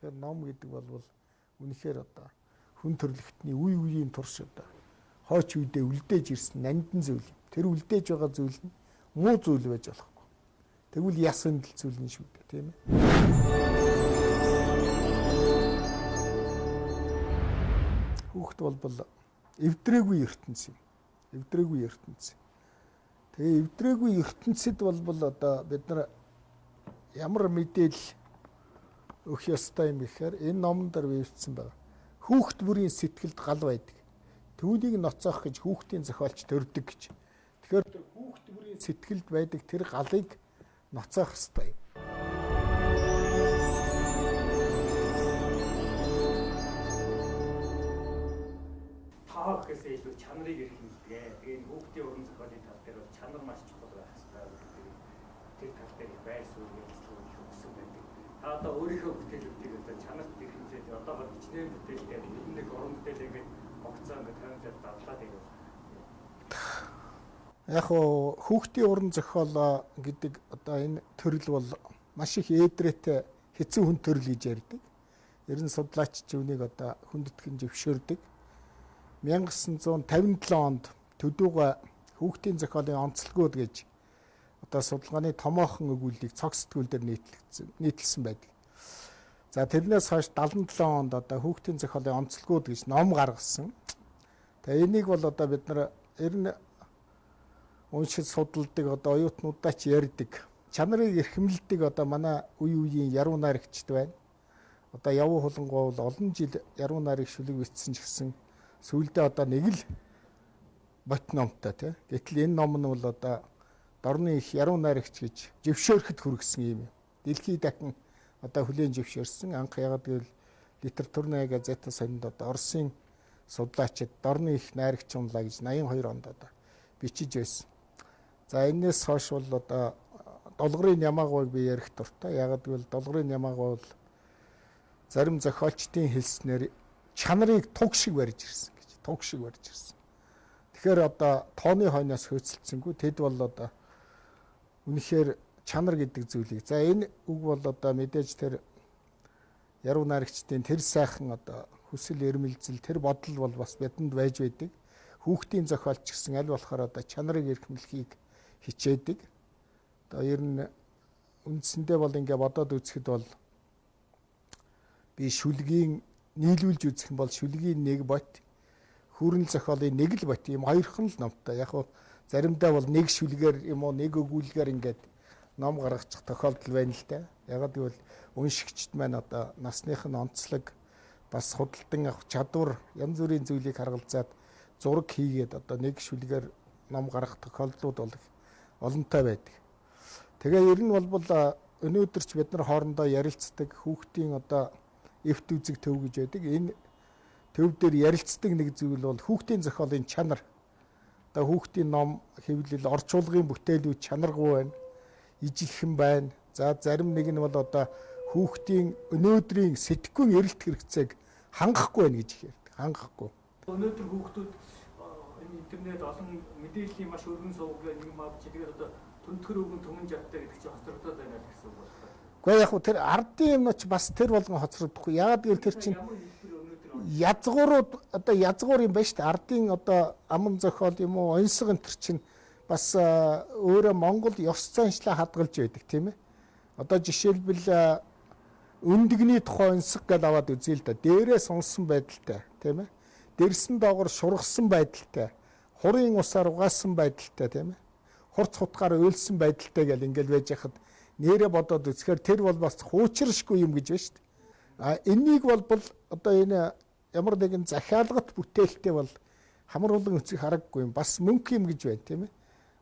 Тэгэхээр ном гэдэг бол үнэхээр одоо хүн төрөлхтний үе үеийн турш одоо хойч үедээ үлдээж ирсэн нандин зүйл юм. Тэр үлдээж байгаа зүйл нь муу зүйл байж болохгүй. Тэгвэл яс өндөл зүйл нь шүү дээ, тийм ээ. Хүүхэд бол эвдрээгүй ертөнц юм. Эвдрээгүй ертөнц. Тэгээ эвдрээгүй ертөнцид бол одоо бид нар ямар мэдээлэл өгөх ёстой юм гэхээр энэ номон дээр бичсэн байна. Хүүхэд бүрийн сэтгэлд гал байдаг. Түүнийг ноцоох гэж хүүхдийн зохиолч төрдөг гэж. Тэгэхээр тэр хүүхэд бүрийн сэтгэлд байдаг тэр галыг ноцоох ёстой юм. Таа гэхээс илүү чанарыг эрхэмлэдэг. Тэгээ энэ хүүхдийн уран зохиолын тал дээр бол чанар маш чухал байх ёстой гэдэг тэр тал дээр их байр суурь ярилцлага их өгсөн байдаг. Та одоо өөрийнхөө бүтээлүүдийг одоо чанарт эрхэмлээд одоогор хичнээн бүтээлтэй ер нь нэг уран бүтээл ингээд огцоо ингээд 50 60 задлаад ирэв. Яг хөө хүүхдийн уран зохиол гэдэг одоо энэ төрөл бол маш их ээдрээтэй хэцүү хүн төрөл гэж ярьдаг. Ер нь судлаач ч үүнийг одоо хүндэтгэн зөвшөөрдөг. 1957 онд төдүүгөө хүүхдийн зохиолын онцлогууд гэж одоо судалгааны томоохон өгүүллийг цог сэтгүүл дээр нийтлсэн байдаг. За тэрнээс хойш 77 онд одоо хүүхдийн зохиолын онцлогууд гэж ном гаргасан. Тэгээ энийг бол одоо бид нар ер нь уншиж судалдаг одоо оюутнуудаа ч ярьдаг. Чанарыг эрхэмлдэг одоо манай үе үеийн яруу найрагчд байна. Одоо Явуу Хулангуй бол олон жил яруу найраг шүлэг бичсэн ч гэсэн сүүлдээ одоо нэг л бот номтой тий. Гэтэл энэ ном нь бол одоо дорны их яруу найрагч гэж зөвшөөрөхөд хүргэсэн юм. Дэлхий дахин одоо хүлээн зөвшөөрсөн. Анх ягаад гэвэл литературны газета сонинд одоо Оросын судлаачид дорны их найрагч унлаа гэж 82 онд одоо бичиж байсан. За энэс хойш бол одоо Долгорын Ямаагүйг би ярих дуртай. Ягаад гэвэл Долгорын Ямаагүй бол зарим зохиолчдын хэлснээр чанарыг туг шиг барьж ирсэн гэж. Туг шиг барьж ирсэн. Тэгэхээр одоо тооны хойноос хөөцөлдсөнгүй тэд бол одоо үнэхээр чанар гэдэг зүйлийг. За энэ үг бол одоо мэдээж тэр яруу найрагчдын тэр сайхан одоо хүсэл эрмэлзэл тэр бодол бол бас бидэнд байж байдаг. Хүүхдийн зохиолч гэсэн аль болохоор одоо чанарыг эрхэмлэхийг хичээдэг. Одоо ер нь үндсэндээ бол ингээ бодоод үзэхэд бол би шүлгийн нийлүүлж үзэх юм бол шүлгийн нэг бот, хүүрнэл зохиолын нэг л бот ийм хоёрхан л номтой. Яг нь заримдаа бол нэг шүлгээр юм уу нэг өгүүлгээр ингээд ном гаргачих тохиолдол байна л да. Ягаад гэвэл уншигчд маань одоо насных нь онцлог бас худалдан авах чадвар янз бүрийн зүйлийг харгалзаад зураг хийгээд одоо нэг шүлгээр ном гаргах тохиолдлууд бол их олонтой байдаг. Тэгээ ер нь бол өнөөдөр ч бид нар хоорондоо ярилцдаг хүүхдийн одоо эвт үзэг төв гэж байдаг. Энэ төв дээр ярилцдаг нэг зүйл бол хүүхдийн зохиолын чанар. Одоо хүүхдийн ном хэвлэл орчуулгын бүтээлүүд чанаргүй байна. Ижилхэн байна. За зарим нэг нь бол одоо хүүхдийн өнөөдрийн сэтгэхүйн эрэлт хэрэгцээг хангахгүй байна гэж их ярьдаг. Хангахгүй. Өнөөдөр хүүхдүүд энэ интернет олон мэдээллийн маш өргөн сувг нэг юм авч тэгээд одоо түнтгэр өгөн түмэн жадтай гэдэг чинь хоцрогдоод байна л гэсэн үг байна. Гэхдээ яг хөө тэр ардын юмнууд ч бас тэр болгон хоцрогдохгүй. Яагаад гэвэл тэр чинь язгуурууд одоо язгуур юм байна шүү дээ. Ардын одоо аман зохиол юм уу оньсго энэ төр чинь бас өөрөө Монгол ёс заншлаа хадгалж байдаг тийм ээ. Одоо жишээлбэл өндөгний тухай оньсго гэж аваад үзье л да. Дээрээ сунсан байдалтай тийм ээ. Дэрсэн доогор шургасан байдалтай, хурын усаар угаасан байдалтай тийм ээ. Хурц хутгаар уйлсан байдалтай гэл ингээл байж хахад нэрэ бодоод үзэхээр тэр бол бас хуучиршгүй юм гэж байна шүү дээ. А эннийг бол одоо энэ ямар нэгэн захиалгат бүтээлтэй бол хамруулан өцөх хараггүй юм. Бас мөнх юм гэж байна тийм ээ.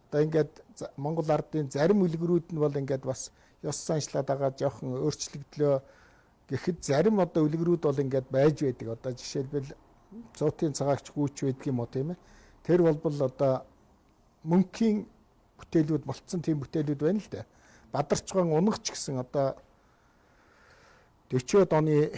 Одоо ингээд Монгол ардын зарим үлгэрүүд нь бол ингээд бас ёс заншлаад байгаа жоохон өөрчлөгдлөө гэхэд зарим одоо үлгэрүүд бол ингээд байж байдаг. Одоо жишээлбэл зуутын цагаагч гүйч байдаг юм уу тийм ээ. Тэр бол одоо мөнхийн бүтээлүүд болцсон тийм бүтээлүүд байна л да. Бадарчгаан унгч гэсэн одоо 40-од оны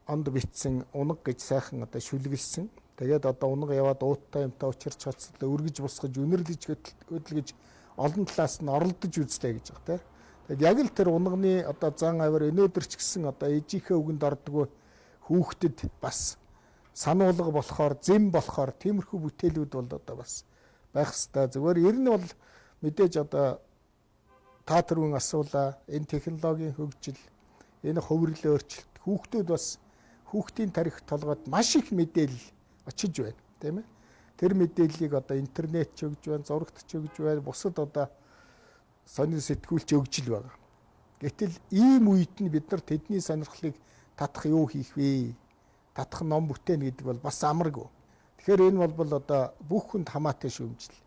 онд бичсэн унаг гэж сайхан одоо шүлгэлсэн. Тэгээд одоо унаг яваад ууттай юмтай учирч хоцлоо өргөж бусгаж үнэрлэж хөдөлгөж олон талаас нь оролдож үзлээ гэж байгаа тийм. Тэгэд яг л тэр унганы одоо зан авир өнөөдөр ч гэсэн одоо ээжийнхээ үгэнд ордгоо хүүхдэд бас сануулга болохоор, зэм болохоор тиймэрхүү бүтээлүүд бол одоо бас байх хэвээр. Зүгээр ер нь бол мэдээж одоо та түрүүн асуулаа, энэ технологийн хөгжил, энэ хувирлын өөрчлөлт, хүүхдүүд бас хүүхдийн тарих толгойд маш их мэдээлэл очиж байна, тийм ээ. Тэр мэдээллийг одоо интернет ч өгж байна, зурагт ч өгж байна, бусад одоо сонин сэтгүүлч өгж л байгаа. Гэтэл ийм үед нь бид нар тэдний сонирхлыг татах юу хийх вэ? Татах ном бүтээн гэдэг бол бас амаргүй. Тэгэхээр энэ бол одоо бүх хүнд хамаатай шүүмжил.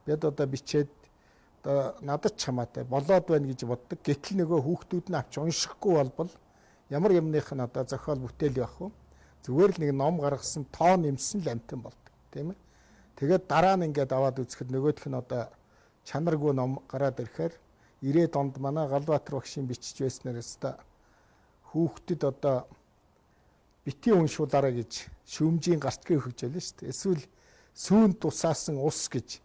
Бид одоо бичээд одоо надад ч хамаатай болоод байна гэж боддог. Гэтэл нөгөө хүүхдүүд нь авч уншихгүй болбол ямар юмных нь одоо зохиол бүтээл явах вэ? Зүгээр л нэг ном гаргасан, тоо нэмсэн л амтан болдог, тийм ээ. Тэгээд дараа нь ингээд аваад үзэхэд нөгөөх нь одоо чанаргүй ном гараад ирэхээр 90-ад онд манай Галбаатар багшийн бичиж байснаар өста хүүхдэд одоо бити уншуулаарай гэж шүүмжийн гарчгийг өгч байлаа шүү дээ. Эсвэл сүүн тусаасан ус гэж.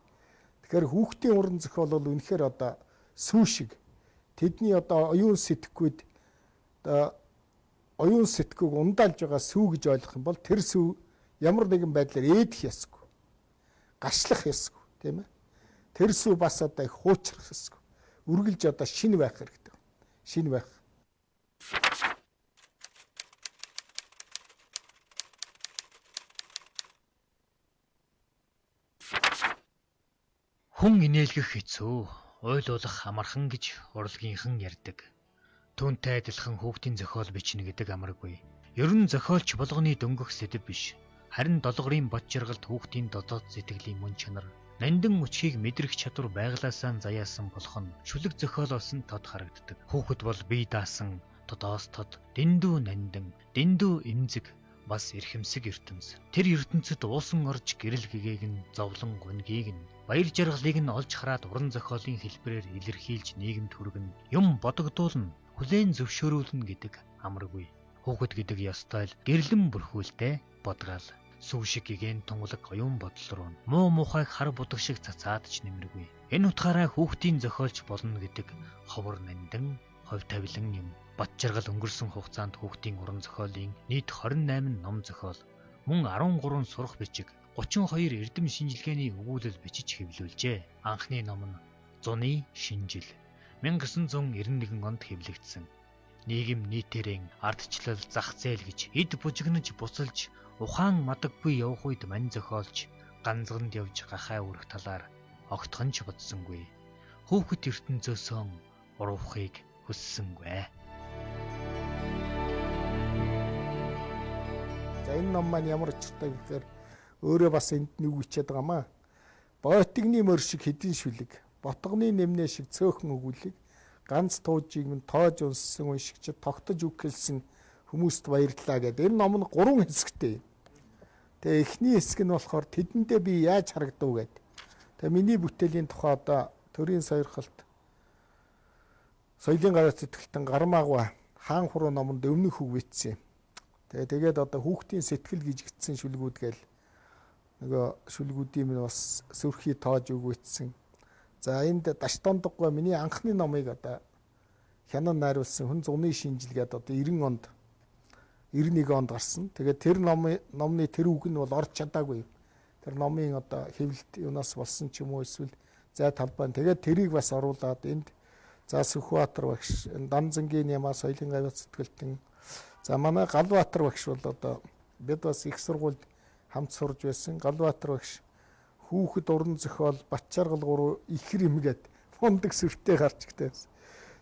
Тэгэхээр хүүхдийн уран зохиол бол үнэхээр одоо сүү шиг тэдний одоо оюун сэтгэхүйд одоо оюун сэтгэхүйг ундаалж байгаа сүү гэж ойлгох юм бол тэр сүү ямар нэгэн байдлаар ээдэх ёсгүй. Гарчлах ёсгүй, тийм ээ. Тэр сүү бас одоо их хуучрах ёсгүй. Үргэлж одоо шинэ байх хэрэгтэй. Шинэ байх. Хүн инээлгэх хэцүү, уйлуулах амархан гэж урлагийнхан ярьдаг. Түүнтэй адилхан хүүхдийн зохиол бичнэ гэдэг амаргүй. Ер нь зохиолч болгоны дөнгөх сэдэв биш. Харин долгорын бод жаргалд хүүхдийн дотоод сэтгэлийн мөн чанар, нандин мөчхийг мэдрэх чадвар байглаасаа заяасан болох нь шүлэг зохиолоос нь тод харагддаг. Хүүхэд бол бие даасан, тодоос тод, дэндүү нандин, дэндүү эмзэг, бас эрхэмсэг ертөнц. Тэр ертөнцид уусан орж гэрэл гэгээг нь, зовлон гунгийг нь, баяр жаргалыг нь олж хараад уран зохиолын хэлбэрээр илэрхийлж нийгэмд хүргэнэ, юм бодогдуулна, хүлээн зөвшөөрүүлнэ гэдэг амаргүй. Хүүхэд гэдэг ёстой л гэрлэн бүрхүүлтэй бодгаал. Сүү шиг гэгэн тунгалаг оюун бодол руу муу мухайг хар будаг шиг цацаад ч нэмэргүй. Энэ утгаараа хүүхдийн зохиолч болно гэдэг ховор нандин, хувь тавилан юм. Бат жаргал өнгөрсөн хугацаанд хүүхдийн уран зохиолын нийт 28 ном зохиол, мөн 13 сурах бичиг, 32 эрдэм шинжилгээний өгүүлэл бичиж хэвлүүлжээ. Анхны ном нь Зуны шинжил 1991 онд хэвлэгдсэн. Нийгэм нийтээрэн ардчлал зах зээл гэж эд бужигнаж буцалж ухаан мадаггүй явах үед мань зохиолч ганцганд явж гахай өрөх талаар огтхон ч бодсонгүй. Хүүхэд ертөнцөөсөө уруухыг хүссэнгүй. За энэ ном маань ямар учиртай гэхээр өөрөө бас энд нэг бичээд байгаа маа. Бойтигны мөр шиг хэдэн шүлэг, ботгоны нэмнээ шиг цөөхөн өгүүлэг, ганц туужийг минь тоож унссан уншигчид тогтож үг хэлсэн хүмүүст баярлалаа гэдэг. Энэ ном нь 3 хэсэгтэй. Тэгээ эхний хэсэг нь болохоор тэдэндээ би яаж харагдав гэд. Тэгээ миний бүтээлийн тухай одоо төрийн сойрхолт соёлын гараат сэтгэлтэн Гармаагва хаан хуруу номонд өмнөх үг бичсэн юм. Тэгээд одоо хүүхдийн сэтгэл гэж гитсэн шүлгүүд гээл нөгөө шүлгүүдийн минь бас сүрхий тоож өгвэцсэн. За энд Даштондоггүй миний анхны номыг одоо хянан найруулсан хүн зуны шинжил гэдэг одоо 90 онд 91 онд гарсан. Тэгээд тэр номны тэр үг нь бол орж чадаагүй. Тэр номын одоо хэвлэлт юунаас болсон ч юм уу эсвэл зай талбай. Тэгээд тэрийг бас оруулаад энд за Сүхбаатар багш, Данзангийн Ямаа соёлын гавьяат сэтгэлтэн. За манай Галбаатар багш бол одоо бид бас их сургуульд хамт сурж байсан. Галбаатар багш хүүхэд уран зохиол Батчаргал гурав ихэр юм гээд мундаг сүртэй гарч игтэй байсан.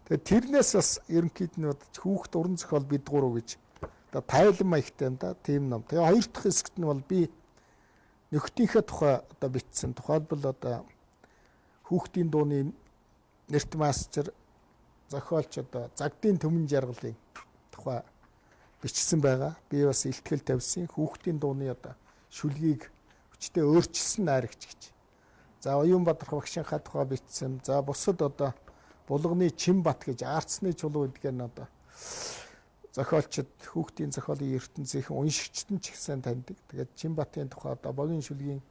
Тэгээд тэрнээс бас ерөнхийд нь бодож хүүхэд уран зохиол бид гурав гэж одоо тайлан маягтай юм да, тийм ном. Тэгээ хоёр дахь хэсэгт нь бол би нөхдийнхээ тухай одоо бичсэн. Тухайлбал одоо хүүхдийн дууны нэрт мастер зохиолч одоо Загдын Төмөн жаргалын тухай бичсэн байгаа. Би бас илтгэл тавьсан. Хүүхдийн дууны одоо шүлгийг хүчтэй өөрчилсөн найрагч гэж. За Оюун Бадрах багшийнхаа тухай бичсэн. За бусад одоо Булганы Чимбат гэж арцны чулуу гэдгээр нь одоо зохиолчд хүүхдийн зохиолын ертөнцийнхэн уншигчд нь ч гэсэн таньдаг. Тэгээд Чимбатын тухай одоо богино шүлгийн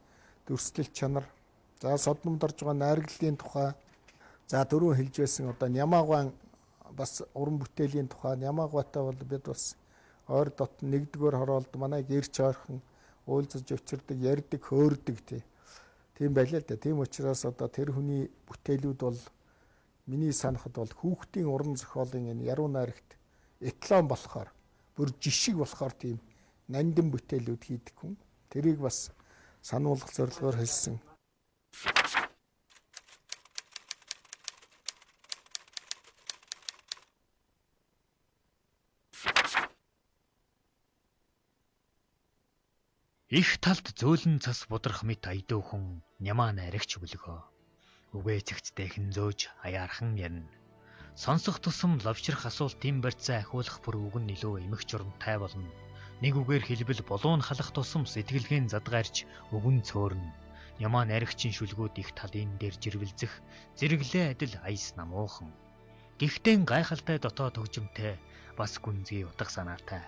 дүрслэл чанар, за содномд орж байгаа найрглалын тухай, за дөрөв хэлж байсан одоо Нямаагван бас уран бүтээлийн тухай Нямаагватай бол бид бас ойр дотн нэгдүгээр хороолд манай гэрч ойрхон уулзаж учирдаг, ярьдаг, хөөрдөг тий. Тийм байлаа л да. Тийм учраас одоо тэр хүний бүтээлүүд бол миний санахад бол хүүхдийн уран зохиолын энэ яруу найрагт эталон болохоор бүр жишг болохоор тийм нандин бүтээлүүд хийдэг хүн. Тэрийг бас сануулгах зорилгоор хэлсэн. Их талд зөөлөн цас будрах мэт аядуухан нямаа найрагч бүлгөө. Үгээ цэгцтэйхэн зөөж аяархан ярина. Сонсох тусам ловшрох асуултын барьцаа ахиулах бүр үг нь илүү эмх журамтай болно. Нэг үгээр хэлбэл булуун халах тусам сэтгэлгээн задгаарч үгэн цөөрнө. Нямаа найрагчийн шүлгүүд их талын дээр жирвэлзэх зэрэглээ адил аяс намуухан. Гэхдээ гайхалтай дотоод хөгжимтэй бас гүнзгий утга санаатай.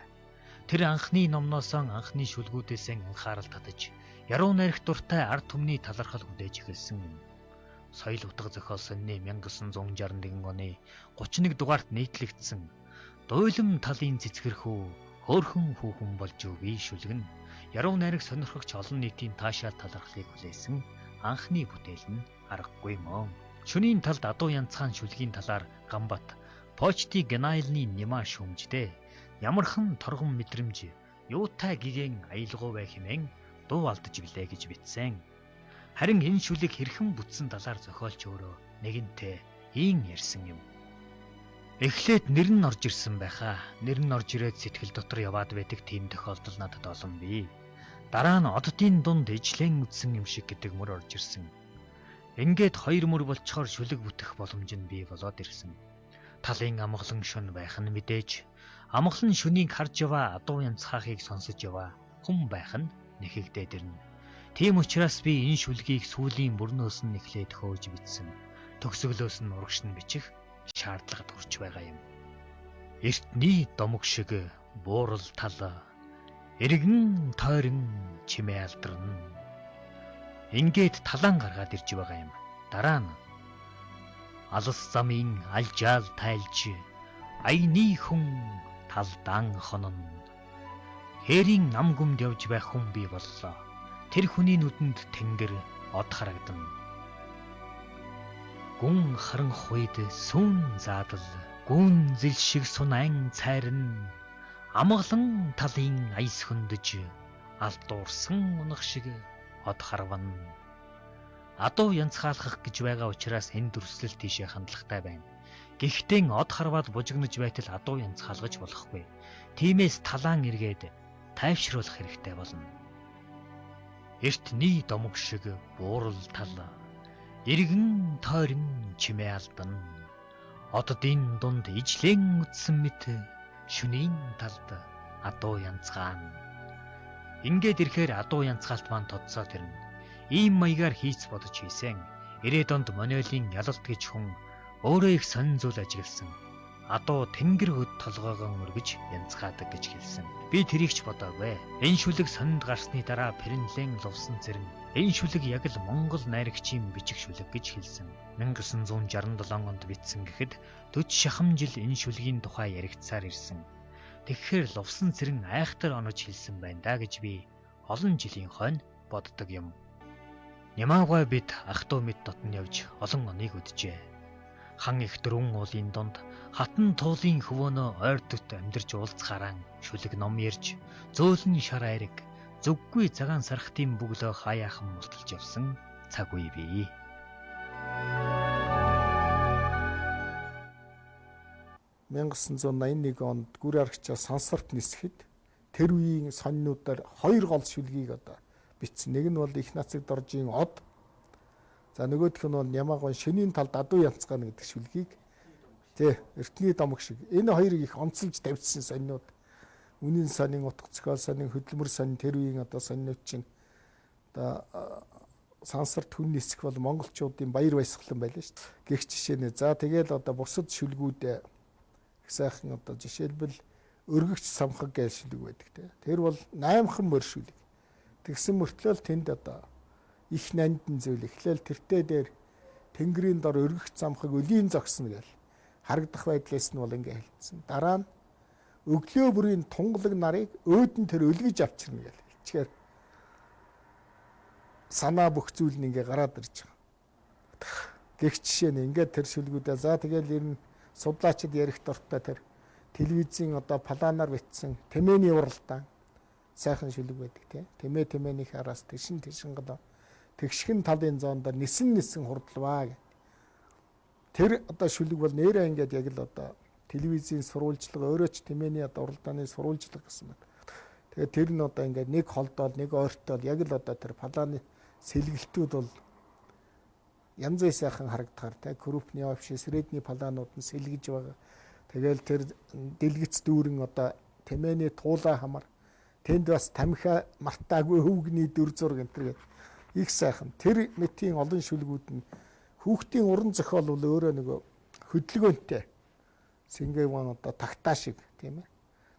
Тэр анхны номноосоо анхны шүлгүүдээс анхаарал татаж яруу найрагт дуртай ард түмний талархал хүлээж эхэлсэн юм. Соёл утга зохиол сонины 1961 оны 31 дугаарт нийтлэгдсэн Дуйлан талын цэцгэрхүү хөөрхөн хүүхэн болж өгье шүлэг нь яруу найраг сонирхогч олон нийтийн таашаал талархлыг хүлээсэн анхны бүтээл нь аргагүй мөн. Шөнийн талд адуу янцхан шүлгийн талаар Гамбат Почти Генайлны Нямаа шүүмждээ. Ямархан торгон мэдрэмж юутай гигэн аялгуу бай хэмээн дуу алдаж билээ гэж бичсэн. Харин энэ шүлэг хэрхэн бүтсэн талаар зохиолч өөрөө нэгэнтээ ийн ярьсан юм. Эхлээд нэр нь орж ирсэн байхаа. Нэр нь орж ирээд сэтгэл дотор яваад байдаг тийм тохиолдол надад олон бий. Дараа нь оддын дунд ижлэн үтсэн юм шиг гэдэг мөр орж ирсэн. Ингээд хоёр мөр болцохоор шүлэг бүтэх боломж нь бий болоод ирсэн. Талын амгалан шөн байх нь мэдээж амгалан шөнийг харж яваа адуу янцхаахыг сонсож яваа хүн байх нь нэхэгдээд ирнэ. Тийм учраас би энэ шүлгийг сүүлийн бүрнөөс нь эхлээд хөөж бичсэн. Төгсгөлөөс нь урагш нь бичих шаардлагад хүрч байгаа юм. Эртний домог шиг буурал тал эргэн тойрон чимээ алдарна. Ингээд талаан гаргаад ирж байгаа юм. Дараа нь алас замын алжаал тайлж аяны хүн талдаан хонон. Хээрийн нам гүмд явж байх хүн бий боллоо. Тэр хүний нүдэнд тэнгэр од харагдана. Гүн харанхуйд сүүн заадал гүн зэл шиг сунан цайрна. Амгалан талын аяс хөндөж алдуурсан унах шиг од харвана. Адуу янзгаалгах гэж байгаа учраас энэ дүрслэл тийшээ хандлагатай байна. Гэхдээ од харваад бужигнаж байтал адуу янзгаалгаж болохгүй. Тиймээс талаан эргээд тайвшруулах хэрэгтэй болно. Эртний домог шиг буурал тал эргэн тойрон чимээ алдан. Оддын дунд ижлэн үтсэн мэт шөнийн талд адуу янзгаана. Ингээд ирэхээр адуу янзгаалт маань тодсоод ирнэ. Ийм маягаар хийц бодож хийсэн. 90-ад онд Монелийн ялалт гэж хүн өөрөө их сонин зүйл ажигласан. Адуу тэнгэр хөд толгоогоо өргөж янзгаадаг гэж хэлсэн. Би тэрийг ч бодоогүй. Энэ шүлэг сонинд гарсны дараа Пэрэнлэн лувсан зэрэн энэ шүлэг яг л Монгол найрагчийн бичих шүлэг гэж хэлсэн. 1967 онд бичсэн гэхэд 40 шахам жил энэ шүлгийн тухай яригдсаар ирсэн. Тэгэхээр лувсан цэрэн айхтар онож хэлсэн байна да гэж би олон жилийн хойно боддог юм. Нямаагай бид ах トゥ мэд дотн явж олон оныг үджээ. Хан их дөрвөн уулын дунд хатан туулын хөвөөнөө ойр төт амьдарч уулзахаараа шүлэг ном ярьж зөөлөн шар айраг зүггүй цагаан сархтын бүглөө хаяахан мулталж явсан цаг үе бий. 1981 онд гүр арагчаа сансарт нисэхэд тэр үеийн сонинуудаар хоёр гол шүлгийг одоо бичсэн. Нэг нь бол их нацаг доржийн од. За нөгөөх нь бол Нямаагон шөнийн талд адуу янцгаана гэдэг шүлгийг тий эртний домог шиг. Энэ хоёрыг их онцолж тавьчихсан сонинууд. Үнийн сонин, утга зохиол сонин, хөдөлмөр сонин тэр үеийн одоо сонинууд чинь одоо сансарт хүн нисэх бол монголчуудын баяр баясгалан байлаа шүү дээ. Гэх жишээ нэ. За тэгэл одоо бусад шүлгүүд их сайхан одоо жишээлбэл өргөгч самхаг гэж шүлэг байдаг те. Тэр бол 8хан мөр шүлэг. Тэгсэн мөртлөө л тэнд одоо их нандин зүйл эхлээл тэртээ дээр тэнгэрийн дор өргөгч самхаг өлийн зогсно гэл. Харагдах байдлаас нь бол ингээ хэлсэн. Дараа нь өглөө бүрийн тунгалаг нарыг өөдөн тэр өлгөж авчирна гэж хэлчихээр санаа бүх зүйл нь ингээ гараад ирж байгаа. Гэх жишээ нь ингээд тэр шүлгүүдээ за тэгэл ер нь судлаачид ярих дуртай тэр телевизийн одоо планаар бичсэн тэмээний уралдаан сайхан шүлэг байдаг тий. Тэмээ тэмээнийх араас тэгшин тэгшин гол тэгшгэн талын зоон дээр нисэн нисэн хурдлваа гэх. Тэр одоо шүлэг бол нэрээ ингээд яг л одоо телевизийн сурвалжлага өөрөө ч тэмээний одоо уралдааны сурвалжлага гэсэн байна. Тэгээд тэр нь одоо ингээд нэг холдоол нэг ойртоол яг л одоо тэр планы сэлгэлтүүд бол янз бүрийн сайхан харагдахаар те крупны общий средний планууд нь сэлгэж байгаа. Тэгэл тэр дэлгэц дүүрэн одоо тэмээний туулаа хамар тэнд бас тамхи мартаагүй өвгний дүр зураг энэ төр гэх их сайхан. Тэр мэтийн олон шүлгүүд нь хүүхдийн уран зохиол бол өөрөө нөгөө хөдөлгөөнтэй. Сингэван одоо тагтаа шиг тийм ээ.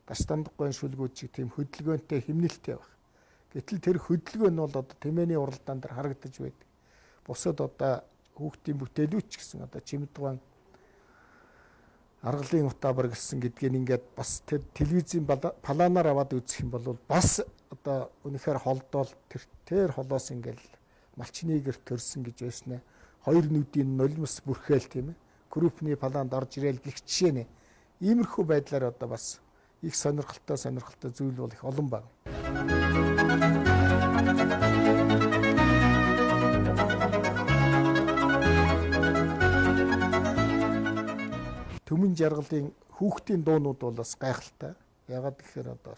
Даштандаггүйн шүлгүүд шиг тийм хөдөлгөөнтэй химнэлтэй байх. Гэтэл тэр хөдөлгөөн нь бол одоо тэмээний уралдаан дээр харагдаж байдаг. Бусад одоо хүүхдийн бүтээлүүч гэсэн одоо Чимдгаван аргалын утаа баргасан гэдгийг ингээд бас тэр телевизийн планаар аваад үзэх юм бол бас одоо үнэхээр холдоол тэр холоос ингээд малчны гэр төрсөн гэж байсан ээ. Хоёр нүдийн нулимс бүрхээл тийм ээ. Крупны планд орж ирээл гих жишээ нэ. Иймэрхүү байдлаар одоо бас их сонирхолтой зүйл бол их олон байна. Төмөн жаргалын хүүхдийн дуунууд бол бас гайхалтай. Ягаад гэхээр одоо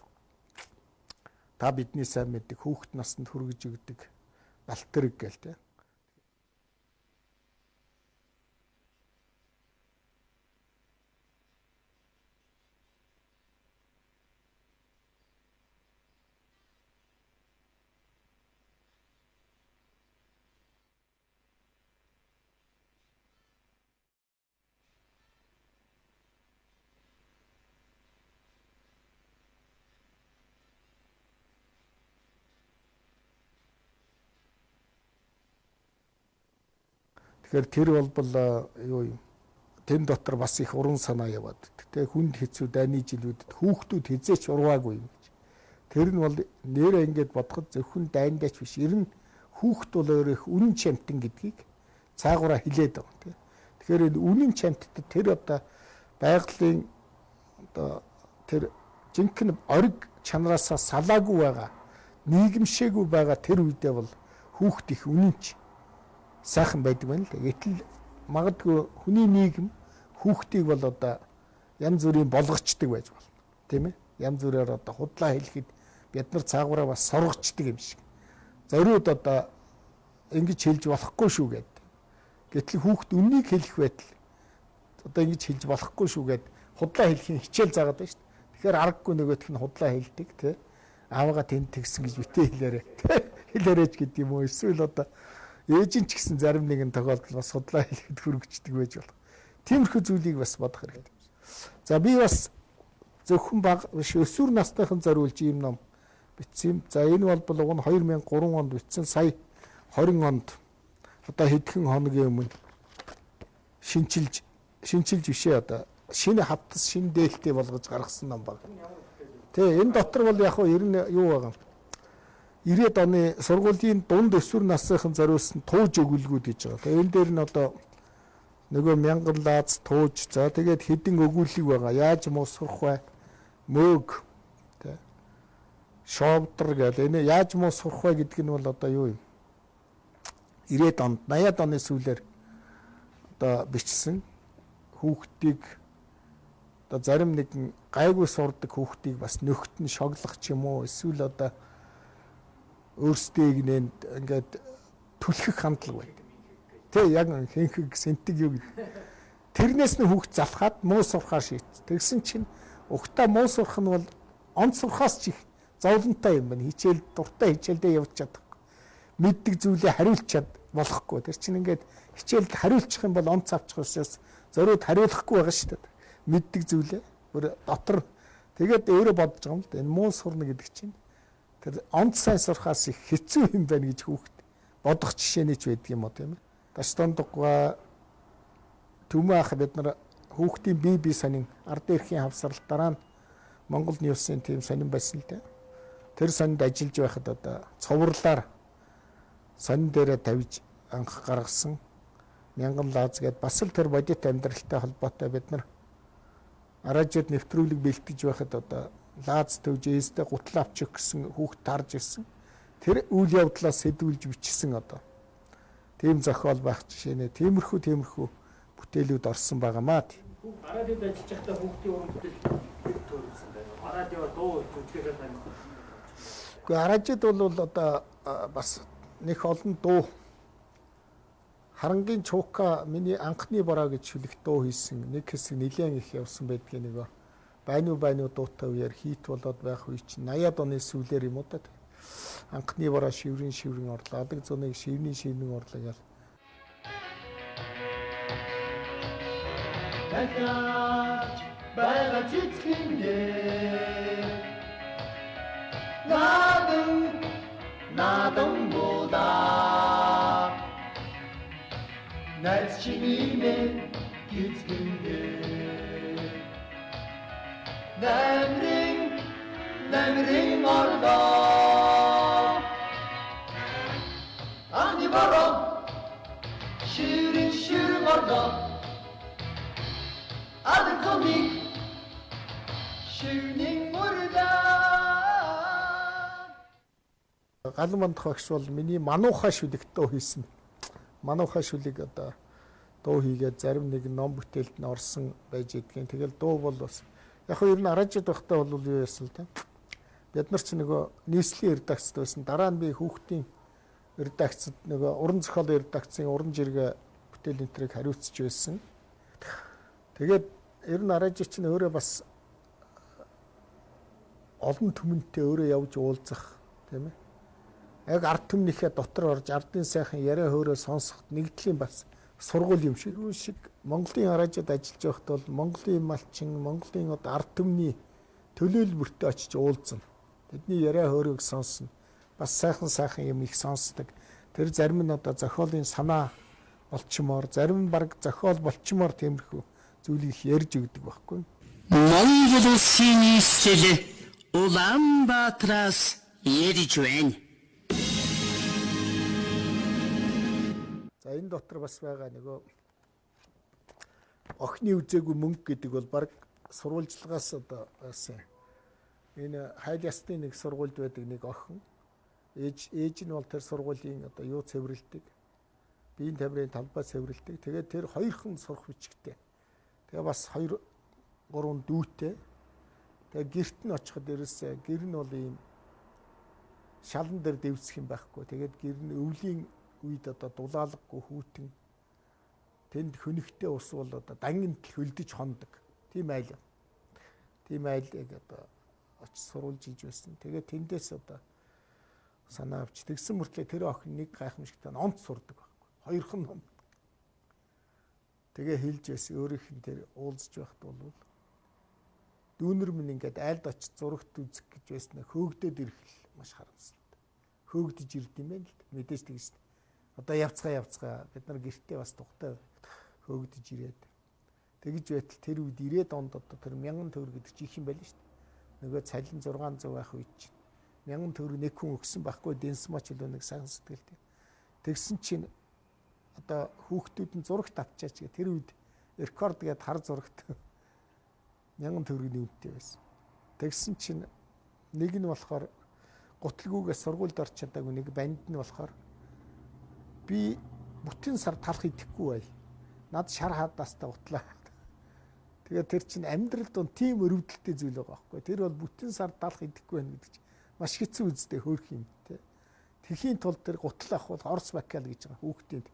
та бидний сайн мэддэг хүүхд наснд хүргэж өгдөг балтрэг гээл те. Тэгэхээр тэр бол юу юм тэн дотор бас их уран санаа яваад. Гэтэ хүнд хэцүү дайны жилүүдэд хүүхдүүд хизээч урваагүй юм гэж. Тэр нь бол нэрээ ингээд бодоход зөвхөн дайндаач биш. Ер нь хүүхд бол өөрөө их үнэн чамтан гэдгийг цаагаараа хилээд байгаа тийм. Тэгэхээр энэ үнэн чамтад тэр одоо байгалийн одоо тэр жинхэнэ ориг чанараасаа салаагүй байгаа, нийгэмшээгүй байгаа тэр үедээ бол хүүхд их үнэнч сайхан байдаг байна л да. Гэтэл магадгүй хүний нийгэм хүүхдийг бол одоо янз бүрийн болгочдөг байж болно. Тийм ээ? Янз бүрээр одоо худлаа хэлэхэд бид нар цаагаараа бас соргочдөг юм шиг. Зориуд одоо ингэж хэлж болохгүй шүү гэд. Гэтэл хүүхд үннийг хэлэх байтал одоо ингэж хэлж болохгүй шүү гэд худлаа хэлхийн хичээл заагаад байна шүү дээ. Тэгэхээр аргагүй нөгөөх нь худлаа хэлдэг тий. Аавгаа тэнд тэгсэн гэж битээ хэлээрэй. Хэлээрэй ч гэдэг юм уу? Эсвэл одоо ээж нь ч гэсэн зарим нэгэн тохиолдолд бас худлаа хэлэхэд хөргөчдөг байж болох. Тиймэрхүү зүйлийг бас бодох хэрэгтэй. За би бас зөвхөн бага биш өсвөр насныхан зориулж ийм ном бичсэн юм. За энэ бол уг нь 2003 онд бичсэн, сая 20 онд одоо хэдхэн хоногийн өмнө шинчилж бишээ одоо шинэ хавтас шинэ дээлтэй болгож гаргасан ном баг. Тэ энэ дотор бол яг нь ер нь юу байгаа юм? 90-ад оны сургуулийн дунд өсвөр насныхан зориулсан тууж өгүүлгүүд гэж байгаа. Тэгээ энэ дээр нь одоо нөгөө мянган лаз тууж, за тэгээд хэдэн өгүүлэг байгаа. Яаж муу сурах вэ? Мөөг тэ шовдор гэл энэ яаж муу сурах вэ гэдг нь бол одоо юу юм? 90-ад онд 80-ад оны сүүлээр одоо бичсэн хүүхдийг одоо зарим нэгэн гайгүй сурдаг хүүхдийг бас нөхт нь шоглох ч юм уу эсвэл одоо өөрсдийг ингээд түлхэх хандлага байдаг. Тэ яг хэнхэг сэнтэг юу гэдэг. Тэрнээс нь хүүхд залхаад муу сурахаар шийдсэн. Тэгсэн чинь угтаа муу сурах нь бол онц сурахаас ч их зовлонтой юм байна. Хичээл дуртай хичээлдээ явж чадахгүй. Мэддэг зүйлээ хариулж чад болохгүй. Тэр чинь ингээд хичээлд хариулчих юм бол онц авчих учраас зориуд хариулахгүй байгаа шүү дээ. Мэддэг зүйлээ бүр дотор тэгээд өөрөө бодож байгаа юм л да. Энэ муу сурна гэдэг чинь тэр онц сайн сурахаас их хэцүү юм байна гэж хүүхд бодох жишээний ч байдаг юм уу тийм ээ. Таштондоггүй төмөө ах бид нар Хүүхдийн бие сонин ард эрхийн хавсрал дараа нь Монгол Ньюсын тийм сонин байсан л дээ. Тэр сонинд ажиллаж байхад одоо цувралаар сонин дээрээ тавьж анх гаргасан Мянган лаз гээд бас л тэр бодит амьдралтай холбоотой бид нар аражид нэвтрүүлэг бэлтгэж байхад одоо лаз төвж ээстэй гутал авчих гэсэн хүүхд тарж ирсэн. Тэр үйл явдлаас сэтгүүлж бичсэн одоо тийм зохиол байх жишээ нэ. Тиймэрхүү бүтээлүүд орсон байгаамаа. Радиод ажиллаж байхдаа хүүхдийн уран бүтээл төрүүлсэн байна. Радио дуу жүжигээр таних. Гэхдээ аражид бол одоо бас нэг олон дуу Харангийн чуука миний анхны бороо гэж шүлэг дуу хийсэн нэг хэсэг нэлээд их явсан байдгийг нөгөө байна уу дуутай үеэр хийт болоод байх үе чинь 80-ад оны сүүлээр юм уу да. Анхны бороо шиврэн орлоо. Адаг зуныг шивнэн орлоо гэл. Дахиад байгаа цэцгэндээ надан надан будаа найз чимээ гизгэндээ намрын орлоо анхны бороо шиврэн орлоо адаг зуныг шивнэн мөрлөө. Галан мандах багш бол миний манууха шүлэгт дуу хийсэн. Манууха шүлэг одоо дуу хийгээд зарим нэг ном бүтээлд нь орсон байж идэгэн. Тэгэл дуу бол бас яг нь ер нь аражид байхдаа бол юу яасан л да. Бид нар ч нөгөө нийслэлийн редакцид байсан. Дараа нь би хүүхдийн редакцид нөгөө уран зохиолын редакцийн уран жиргээ бүтээл энтрийг хариуцж байсан. Тэгээд ер нь аражид чинь өөрөө бас олон түмэнтэй өөрөө явж уулзах тийм ээ. Яг ард түмнийхээ дотор орж ардын сайхан яриа хөөрөө сонсоход нэгдлийн бас сургууль юм шиг. Юу шиг Монголын аражид ажиллаж байхад бол Монголын малчин, Монголын одоо ард түмний төлөөлөл бүртээ очиж уулзна. Тэдний яриа хөөрөөг сонсно. Бас сайхан юм их сонсдог. Тэр зарим нь одоо зохиолын санаа болчмоор, зарим нь баг зохиол болчмоор тиймэрхүү зүйлийг их ярьж өгдөг байхгүй. Монгол улсын нийслэл Улаанбаатараас ярьж байна. За энэ дотор бас байгаа нөгөө охины үзээгүй мөнгө гэдэг бол баг сурвалжлагаас одоо байсан. Энэ хайл ясны нэг сургуульд байдаг нэг охин. Ээж нь бол тэр сургуулийн одоо юу цэвэрлэдэг. Биеийн тамирын талбай цэвэрлэдэг. Тэгээд тэр хоёрхан сурах бичгтэй. Тэгээ бас 2 3 дүүтэй. Тэгээ гэрт нь очиход ерөөсөө гэр нь бол ийм шалан дээр дэвсэх юм байхгүй. Тэгээд гэр нь өвлийн үед одоо дулаалгагүй хүүтэн тэнд хөнөхтэй ус бол одоо дангинтл хөлдөж хондог. Тийм айл. Тийм айлыг одоо очиж сурвалжилж байсан. Тэгээд тэндээс одоо санаа авч тэгсэн мөртлөө тэр охин нэг гайхамшигтай онц сурдаг байхгүй. Хоёрхан ном. Тэгээ хэлж байсан өөрийнх нь тэр уулзж байхад бол дүүнер минь ингээд айлд очиж зурагт үзэх гэж байснаа хөөгдөд ирэх л маш харамсалтай. Хөөгдөж ирд юм байна л мэдээж тэгсэн. Одоо явцгаа бид нар гэртээ бас тухтай хөөгдөж ирээд тэгж байтал тэр үед 90-ад онд одоо тэр 1000 төгрөг гэдэг чи их юм байл шүү дээ. Нөгөө цалин 600 байх үед чинь 1000 төгрөг нэг хүн өгсөн байхгүй дэнсмач илүү нэг сайхан сэтгэлтэй. Тэгсэн чинь одоо хүүхдүүд нь зурагт авчаач гэх тэр үед рекорд гээд хар зурагт 1000 төгрөгийн үнэтэй байсан. Тэгсэн чинь нэг нь болохоор гутлгүйгээ сургуульд орч чадаагүй нэг банд нь болохоор би бүтэн сар талах идэхгүй бай. Над шар хадаастай гутлаа. Тэгээд тэр чинь амьдрал донд тийм өрөвдөлттэй зүйл байгаа байхгүй. Тэр бол бүтэн сар талах идэхгүй байна гэдэг чинь маш хэцүү үстэй хөөрх юм те. Тэхийн тулд тэр гутал авах бол Орос бакал гэж байгаа хүүхдийн.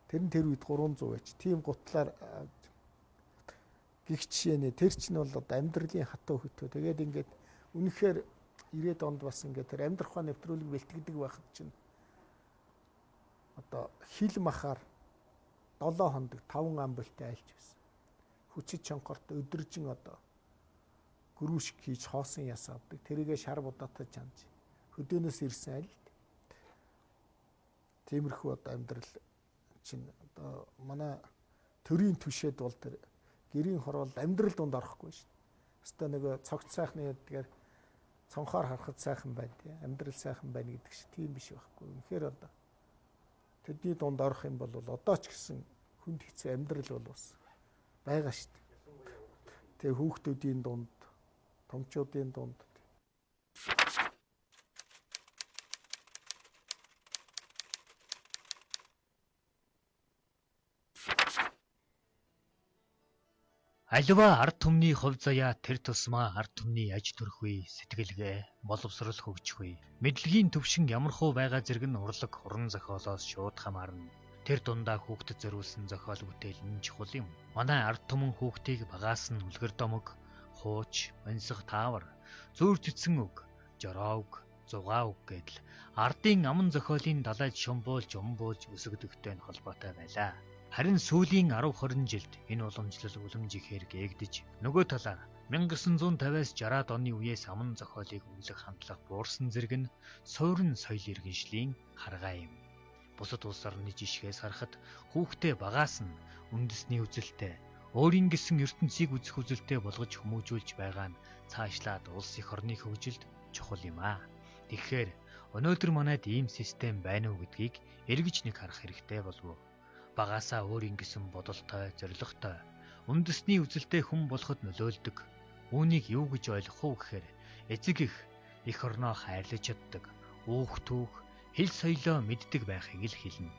Тэр нь тэр үед 300 байж. Тийм гутлаар гих жишээ нэ тэр чинь бол одоо амьдралын хатуу хөтөө. Тэгээд ингээд үнэхээр 90-ад онд бас ингээд тэр амьдрах ухаан нэвтрүүлэг бэлтгэдэг байхад чинь одоо хил махаар 7 хоног 5 амбалтай айлч байсан. Хүчит чонхорт өдөржин одоо гөрүүшг хийж хоосон яс авдаг. Тэрийгэ шар будаатай чанж хөдөөнөөс ирсэн айл. Тиймэрхүү одоо амьдрал чинь одоо манай төрийн түшээд бол тэр Гэрийн хороол амьдрал дунд орохгүй шүү дээ. Хэвээ нөгөө цогц сайхны ядгаар цонхоор харахад сайхан байна тий. Амьдрал сайхан байна гэдэг шиг тийм биш байхгүй. Үнэхээр одоо тэдний дунд орох юм бол одоо ч гэсэн хүнд хэцүү амьдрал бол бас байгаа шүү дээ. Тэгээ хүүхдүүдийн дунд, томчуудын дунд. Аливаа ард түмний хувь заяа тэр тусмаа ард түмний аж төрхүй, сэтгэлгээ, боловсрол хөгжихгүй, мэдлэгийн түвшин ямархуу байгаа зэрэг нь урлаг уран зохиолоос шууд хамаарна. Тэр дундаа хүүхдэд зориулсан зохиол бүтээл нь чухал юм. Манай ард түмэн хүүхдийг багаас нь үлгэр домог, хууч, оньсого таавар, зүүр цэцэн үг, жороо үг, зугаа үг гэдэл ардын аман зохиолын далайд шумбуулж умбуулж өсгөдөгтэй нь холбоотой байлаа. Харин сүүлийн 10 20 жилд энэ уламжлал үлэмж ихээр гээгдэж, нөгөө талаар 1950-аас 60-аад оны үеэс аман зохиолыг үнэлэх хандлага буурсан зэрэг нь суурин соёл иргэншлийн харгаа юм. Бусад улс орны жишгээс харахад хүүхдээ багаас нь үндэсний үзэлтэй, өөрийн гэсэн ертөнцийг үзэх үзэлтэй болгож хүмүүжүүлж байгаа нь цаашлаад улс эх орны хөгжилд чухал юм аа. Тэгэхээр өнөөдөр манайд ийм систем байна уу гэдгийг эргэж нэг харах хэрэгтэй болов уу? Багаасаа өөрийн гэсэн бодолтой, зорилготой, үндэсний үзэлтэй хүн болоход нөлөөлдөг. Үүнийг юу гэж ойлгох вэ гэхээр эцэг эх орноо хайрлаж чаддаг, үүх түүх, хэл соёлоо мэддэг байхыг л хэлнэ.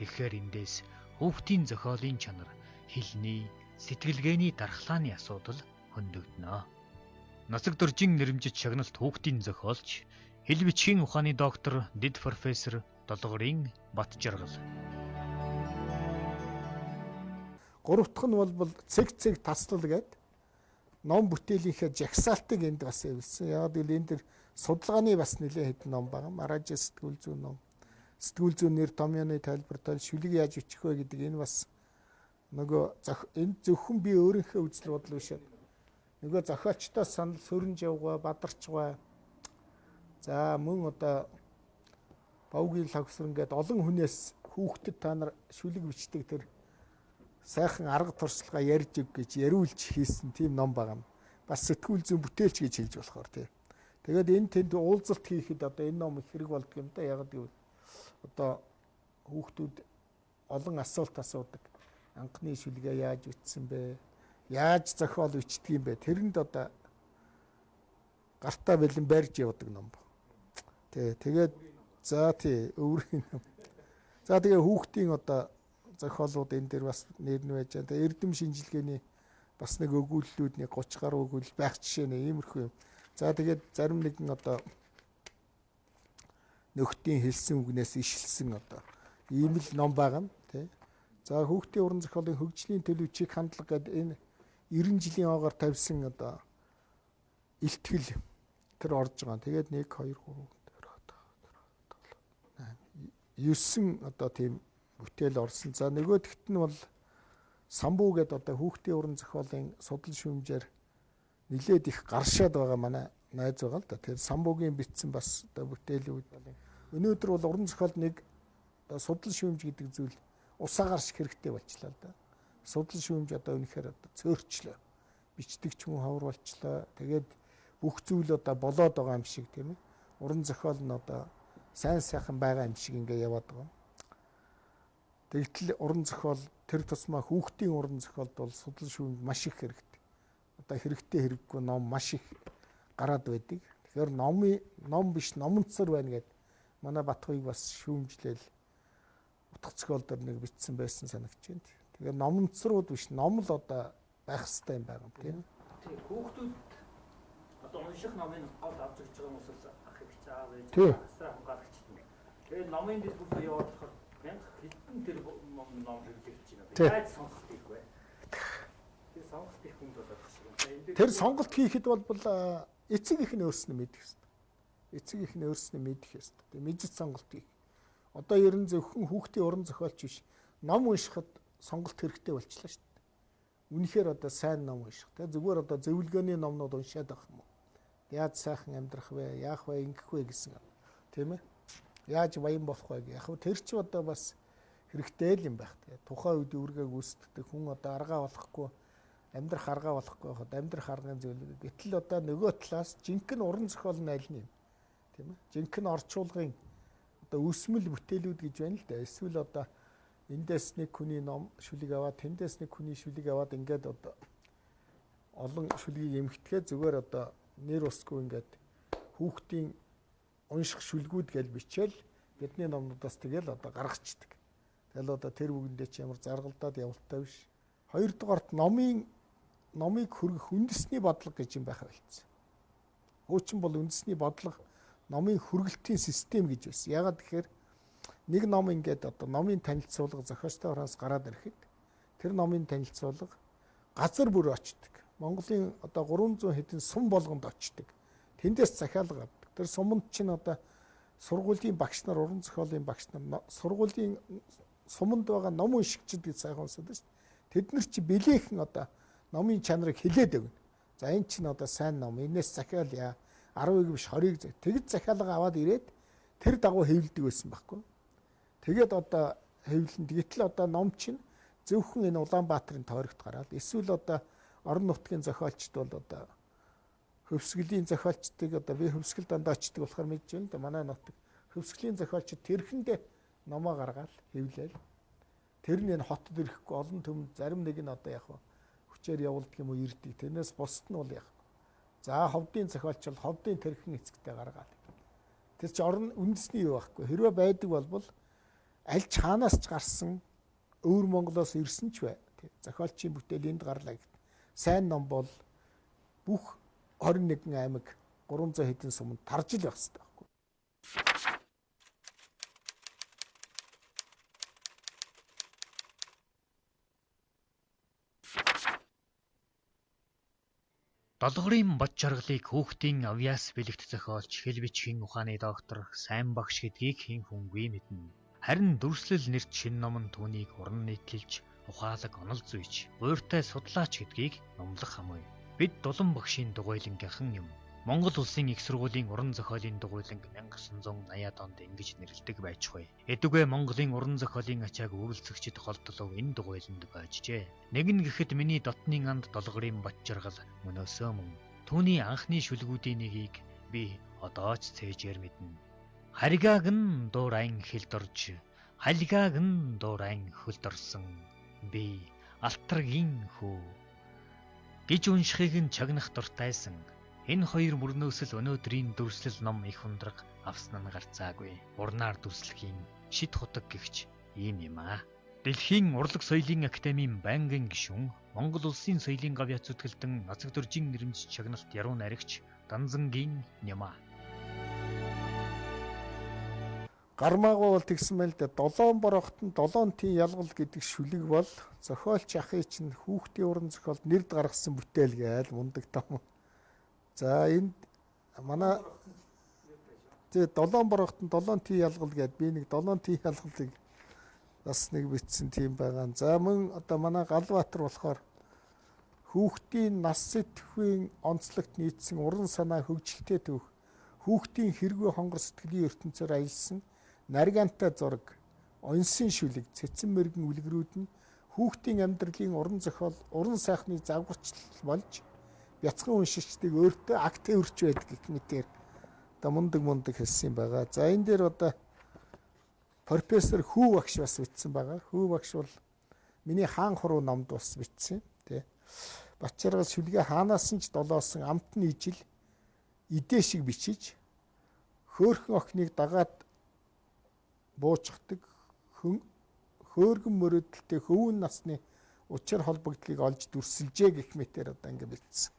Тэгэхээр эндээс хүүхдийн зохиолын чанар, хэлний, сэтгэлгээний дархлааны асуудал хөндөгдөнө. Нацаг доржин нэрэмжит шагналт хүүхдийн зохиолч, хэл бичгийн ухааны доктор, дэд профессор Долгорын Батжаргал. Гурав дахь нь бол цэг цэг таслал гээд ном бүтээлийнхээ жагсаалтыг энд бас эвлсэн. Яг гэвэл энэ дэр судалгааны бас нэлээд хэдэн ном байгаа. Маражи сэтгүүл зүйн ном, сэтгүүл зүйн нэр томьёоны тайлбар тал шүлэг яаж бичих вэ гэдэг энэ бас нөгөө энэ зөвхөн би өөрийнхөө үзэл бодол биш. Нөгөө зохиолчтой санал сөрөнж явгаа, бадарчгаа. За мөн одоо Бовгийн лавсран гээд олон хүнээс хүүхдэд та нар шүлэг бичдэг тэр сайхан арга туршлагаа ярьж өг гэж яриулж хийсэн тийм ном байгаа юм. Бас сэтгүүл зүйн бүтээлч гэж хэлж болохоор тий. Тэгээд энэ тэнд уулзалт хийхэд одоо энэ ном их хэрэг болдго юм да. Яг гэвэл одоо хүүхдүүд олон асуулт асуудаг. Анхны шүлгээ яаж бичсэн бэ? Яаж зохиол бичдэг юм бэ? Тэрэнд одоо гартаа бэлэн барьж явдаг ном. Тий. Тэгээд за тий өврийн ном. За тэгээ хүүхдийн одоо зохиолууд энэ дээр бас нэр нь байж байгаа. Тэгээ эрдэм шинжилгээний бас нэг өгүүллүүд нэг 30 гаруй өгүүлэл байх жишээ нэ иймэрхүү юм. За тэгээд зарим нэгэн одоо нөхдийн хэлсэн үгнээс ишилсэн одоо ийм л ном байгаа юм тий. За хүүхдийн уран зохиолын хөгжлийн төлөв чиг хандлага гэдэг энэ 90 жилийн оогоор тавьсан одоо илтгэл тэр орж байгаа. Тэгээд 1 2 3 4 5 6 8 9 одоо тийм бүтээл орсон. За нөгөөдөгт нь бол самбуу гэдэг одоо хүүхдийн уран зохиолын судал шүүмжээр нилээд их гаршаад байгаа манай найз байгаа л да. Тэгэхээр самбуугийн бичсэн бас одоо бүтээлүүд. Өнөөдөр бол уран зохиол нэг одоо судал шүүмж гэдэг зүйл усаагаар шиг хэрэгтэй болчлаа л да. Судал шүүмж одоо үнэхээр одоо цөөрчлөө. Бичдэг ч хүн ховор болчлоо. Тэгээд бүх зүйл одоо болоод байгаа юм шиг тийм ээ. Уран зохиол нь одоо сайн сайхан байгаа юм шиг ингээ яваад байгаа. Тэгтэл уран зохиол тэр тусмаа хүүхдийн уран зохиолд бол судал шүүмж маш их хэрэгтэй. Одоо хэрэгтэй хэрэггүй ном маш их гараад байдаг. Тэгэхээр ном биш номонцор байна гэд манай Батхуйг бас шүүмжлээл утга зохиол дээр нэг бичсэн байсан санагч байна. Тэгэхээр номонцрууд биш ном л одоо байх хэрэгтэй юм байна тийм ээ. Тийм хүүхдүүд одоо унших номыг гол авч өгч байгаа хүмүүс бол ах эгч аав ээж асар хамгаалагчд нь. Тэгээд номын дэлгүүрээр яваад болохоор мянга хэдэн тэр ном хэвлэгдэж байна. Яаж сонголт хийх вэ? Тэр сонголт хийх хүнд болоод шиг юм. Тэр сонголт хийхэд бол эцэг их нь өөрснөө мэдэх ёстой. Эцэг их нь өөрснөө мэдэх ёстой. Тэг мэдж сонголт хийх. Одоо ер нь зөвхөн хүүхдийн уран зохиолч биш. Ном уншихад сонголт хэрэгтэй болчлаа шүү дээ. Үнэхээр одоо сайн ном унших. Тэг зүгээр одоо зөвлөгөөний номнууд уншаад байх юм уу? Яаж сайхан амьдрах вэ? Яах вэ? Ингэх вэ гэсэн. Тийм ээ? Яаж баян болох вэ гэх. Яг тэр чи одоо бас хэрэгтэй л юм байх. Тэгээ тухайн үед үүргээ гүйцэтгэдэг хүн одоо аргаа болохгүй Амьдрах арга болохгүй байхад амьдрах аргын зөвлөгөө. Гэтэл одоо нөгөө талаас жинхэнэ уран зохиол нь аль нь юм? Тийм ээ. Жинхэнэ орчуулгын одоо өсмөл бүтээлүүд гэж байна л да. Эсвэл одоо эндээс нэг хүний ном шүлэг аваад тэндээс нэг хүний шүлэг аваад ингээд одоо олон шүлгийг эмхтгэе зүгээр одоо нэр усгүй ингээд хүүхдийн унших шүлгүүд гэж бичээл бидний номнуудаас тэгэл одоо гаргацдаг. Тэгэл одоо тэр бүгэндээ чи ямар заргалдаад явалтай биш. Хоёрдугаарт номыг хөргөх үндэсний бодлого гэж юм байхаа болцсон. Хуучин бол үндэсний бодлого номын хөргөлтийн систем гэж байсан. Ягаад гэхээр нэг ном ингээд одоо номын танилцуулга зохиолчтой хураас гараад ирэхэд тэр номын танилцуулга газар бүр очдог. Монголын одоо 300 хэдэн сум болгонд очдог. Тэндээс захиалга авдаг. Тэр суманд чинь одоо сургуулийн багш нар, уран зохиолын багш нар, сургуулийн суманд байгаа ном уншигчид гэж сайхан усаад шүү дээ. Тэд нар чи бэлээхэн одоо номын чанарыг хилээд өгнө. За энэ чинь одоо сайн ном, энэс захиалъя. 10-ыг биш 20-ыг зах. Тэгж захиалга аваад ирээд тэр дагуу хэвлэдэг байсан байхгүй. Тэгээд одоо хэвлэн. Гэтэл одоо ном чинь зөвхөн энэ Улаанбаатарын тойрогт гараад эсвэл одоо орон нутгийн зохиолчд бол одоо хөвсгөлийн зохиолчдыг одоо би хөвсгөл дандаа очдөг болохоор мэдж байна л да. Манай нутаг хөвсгөлийн зохиолчд тэрхэндээ номоо гаргаал хэвлээл. Тэр нь энэ хотод ирэхгүй олон төм зарим нэг нь одоо яг хүчээр явуулдаг юм уу ирдэг. Тэрнээс бусд нь бол яг. За ховдын зохиолч бол ховдын тэрхэн эцэгтэй гаргаал. Тэр чи орон үндэсний юу байхгүй. Хэрвээ байдаг болбол аль ч хаанаас ч гарсан өвөр Монголоос ирсэн ч бай. Зохиолчийн бүтээл энд гарлаа гэт. Сайн ном бол бүх 21 аймаг 300 хэдэн суманд тарж ил байх хэрэгтэй байхгүй. Долгорын бод жаргалыг хүүхдийн авьяас бэлэгт зохиолч, хэл бичгийн ухааны доктор, сайн багш гэдгийг хэн хүнгүй мэднэ. Харин дүрслэл нэрт шинэ ном нь түүнийг уран нийтлэлж, ухаалаг онол зүйч, буйртай судлаач гэдгийг номлох хамгүй. Бид Дулан багшийн дугуйлангийнхан юм. Монгол улсын их сургуулийн уран зохиолын дугуйланг 1980-ад онд ингэж нэрлэдэг байж хуй. Эдүгэ Монголын уран зохиолын ачааг үргэлцэгчид голдлов энэ дугуйланд бойжжээ. Нэг нь гэхэд миний дотны анд Долгорын бод жаргал мөнөөсөө мөн. Түүний анхны шүлгүүдийн нэгийг би одоо ч цээжээр мэднэ. Харигааг нь дуурайн хилд орж, хальгааг нь дуурайн хөлд орсон. Би алтаргийн хүү гэж уншихыг нь чагнах дуртайсан. Энэ хоёр мөрнөөс л өнөөдрийн дүрслэл ном их ундраг авсан нь гарцаагүй. Урнаар дүрслэхийн шид хутаг гихч ийм юм аа. Дэлхийн урлаг соёлын академийн байнгын гишүүн, Монгол улсын соёлын гавьяа зүтгэлтэн Нацагдөржин нэрмж чагналт яруу найрагч Данзангийн Нямаа. Гармаагаа бол тэгсэн байл да. Долоон борохтон долоон тийн ялгал гэдэг шүлэг бол зохиолч ахын чинь хүүхдийн уран зохиолд нэрд гаргасан бүтээл гээл мундаг том. За энд манай тэгээ долоон борохтон долоон тийн ялгал гээд би нэг долоон тийн ялгалыг бас нэг бичсэн тийм байгаа. За мөн одоо манай Галбаатар болохоор хүүхдийн нас сэтгхийн онцлогт нийцсэн уран санаа хөгжилтэй төвх хүүхдийн хэрэггүй хонгор сэтгэлийн ертөнцөөр аялсан наргантай зураг, онсын шүлэг, цэцэн мэрэгэн үлгэрүүд нь хүүхдийн амьдралын уран зохиол, уран сайхны загварчлал болж бяцхан уншигчдыг өөртөө акт тээвэрч байдаг гэх мэтээр одоо мундаг хэлсэн юм байгаа. За энэ дээр одоо профессор Хүү багш бас бичсэн байгаа. Хүү багш бол миний хаан хуруу номд бас бичсэн тий. Батчаргал шүлгээ хаанаас нь ч долоосон амт нь ижил идэ шиг бичиж хөөхөн охиныг дагаад буучхдаг хөөргөн мөрөөдөлтэй хөвөн насны учир холбогдлыг олж дүрсэлжээ гэх мэтээр одоо ингэ бичсэн.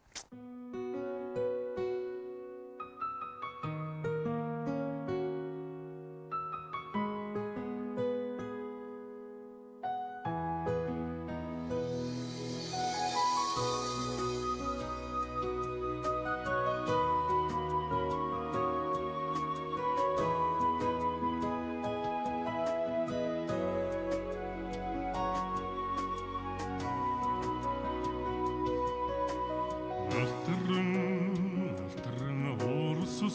Алтаран уурссан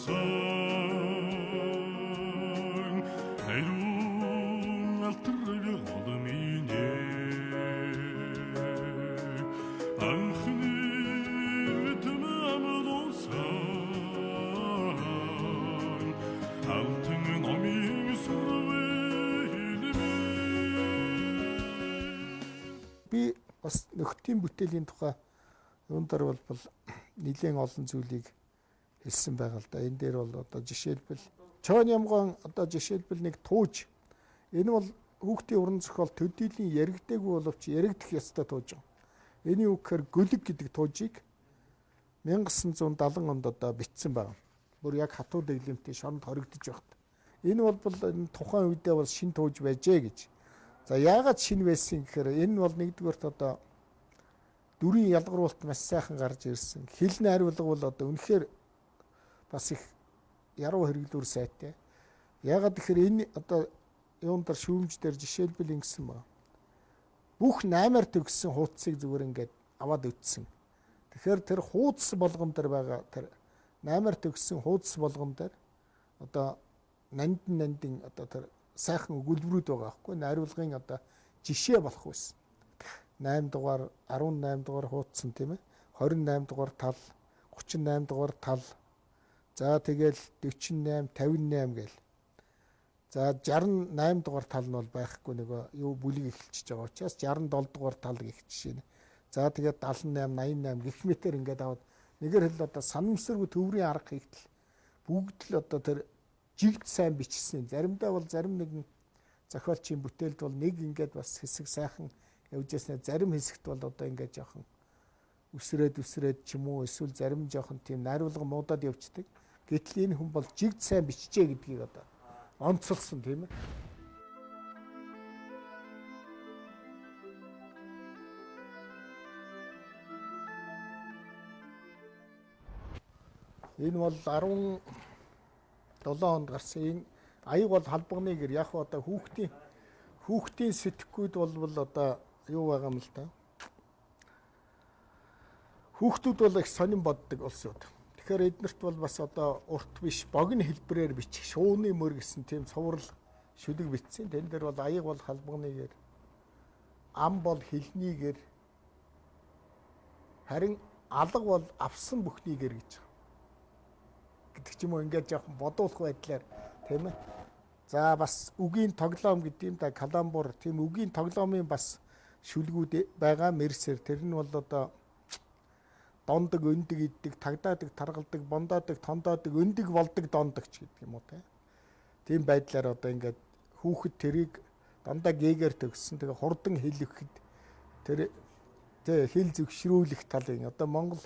хайрун алтарг гол минь анх нөхдийн бүтээлийн тухай юун дээр бол нэлээд олон зүйлийг хэлсэн байгаа л да. Энэ дээр бол одоо жишээлбэл Чон Ямгон одоо жишээлбэл нэг тууж энэ бол хүүхдийн уран зохиол төдийлөн яригдээгүй боловч яригдах ёстой тууж байгаа. Эний үг гэхээр гөлөг гэдэг туужийг 1970 онд одоо бичсэн байгаа. Бүр яг хатуу дэглэмтэй шоронд хоригдож байхад. Энэ бол энэ тухайн үедээ бол шин тууж байжээ гэж. За яагаад шин байсан гэхээр энэ бол нэгдүгээрт одоо дүрийн ялгаруулалт маш сайхан гарч ирсэн. Хэл найруулга бол одоо үнэхээр бас их яруу хэрэглүүр сайтай. Яагаад гэхээр энэ одоо юун дээр шүүмж дээр жишээлбэл ингэсэн ба. Бүх 8-аар төгссөн хуудсыг зүгээр ингээд аваад үтсэн. Тэгэхээр тэр хуудас болгон дээр байгаа тэр 8-аар төгссөн хуудас болгон дээр одоо нандин нандин одоо тэр сайхан өгүүлбэрүүд байгаа байхгүй найруулгын одоо жишээ болох байсан. 8 дугаар 18 дугаар хуудсан тийм ээ 28 дугаар тал 38 дугаар тал за тэгэл 48 58 гээл. За 68 дугаар тал нь бол байхгүй нөгөө юу бүлэг эхэлчихэж байгаа учраас 67 дугаар тал гэх жишээ нь. За тэгээд 78 88 гэх мэтэр ингээд аваад нэгээр хэл одоо санамсаргүй төврийн арга хийгтэл бүгд л одоо тэр жигд сайн бичсэн. Заримдаа бол зарим нэгэн зохиолчийн бүтээлд бол нэг ингээд бас хэсэг сайхан явж яснаа зарим хэсэгт бол одоо ингээд жоохон үсрээд үсрээд ч юм уу эсвэл зарим жоохон тийм найруулга муудаад явцдаг. Гэтэл энэ хүн бол жигд сайн бичжээ гэдгийг одоо онцолсон тийм ээ. Энэ бол 17 онд гарсан энэ аяг бол халбагны гэр яг одоо хүүхдийн сэтгэхүйд бол одоо юу байгаа юм л да. Хүүхдүүд бол их сонин боддог улсууд. Тэгэхээр эднэрт бол бас одоо урт биш богино хэлбэрээр бичих шууны мөр гэсэн тийм цуврал шүлэг бичсэн. Тэн дээр бол аяг бол халбагны гэр, ам бол хэлний гэр, харин алга бол авсан бүхний гэр гэж гэдэг ч юм уу ингээд жоохон бодуулах байдлаар тийм ээ. За бас үгийн тоглоом гэдэг юм да каламбур тийм үгийн тоглоомын бас шүлгүүд байгаа мэрсэр тэр нь бол одоо дондог, өндөг иддэг, тагдаадаг, таргалдаг, бондоодог, тондоодог, өндөг болдог, дондогч гэдэг юм уу те. Тийм байдлаар одоо ингээд хүүхэд тэрийг дандаа гээгээр төгссөн. Тэгээ хурдан хэлэхэд тэр тэ хэл зөвшрүүлэх талын одоо Монгол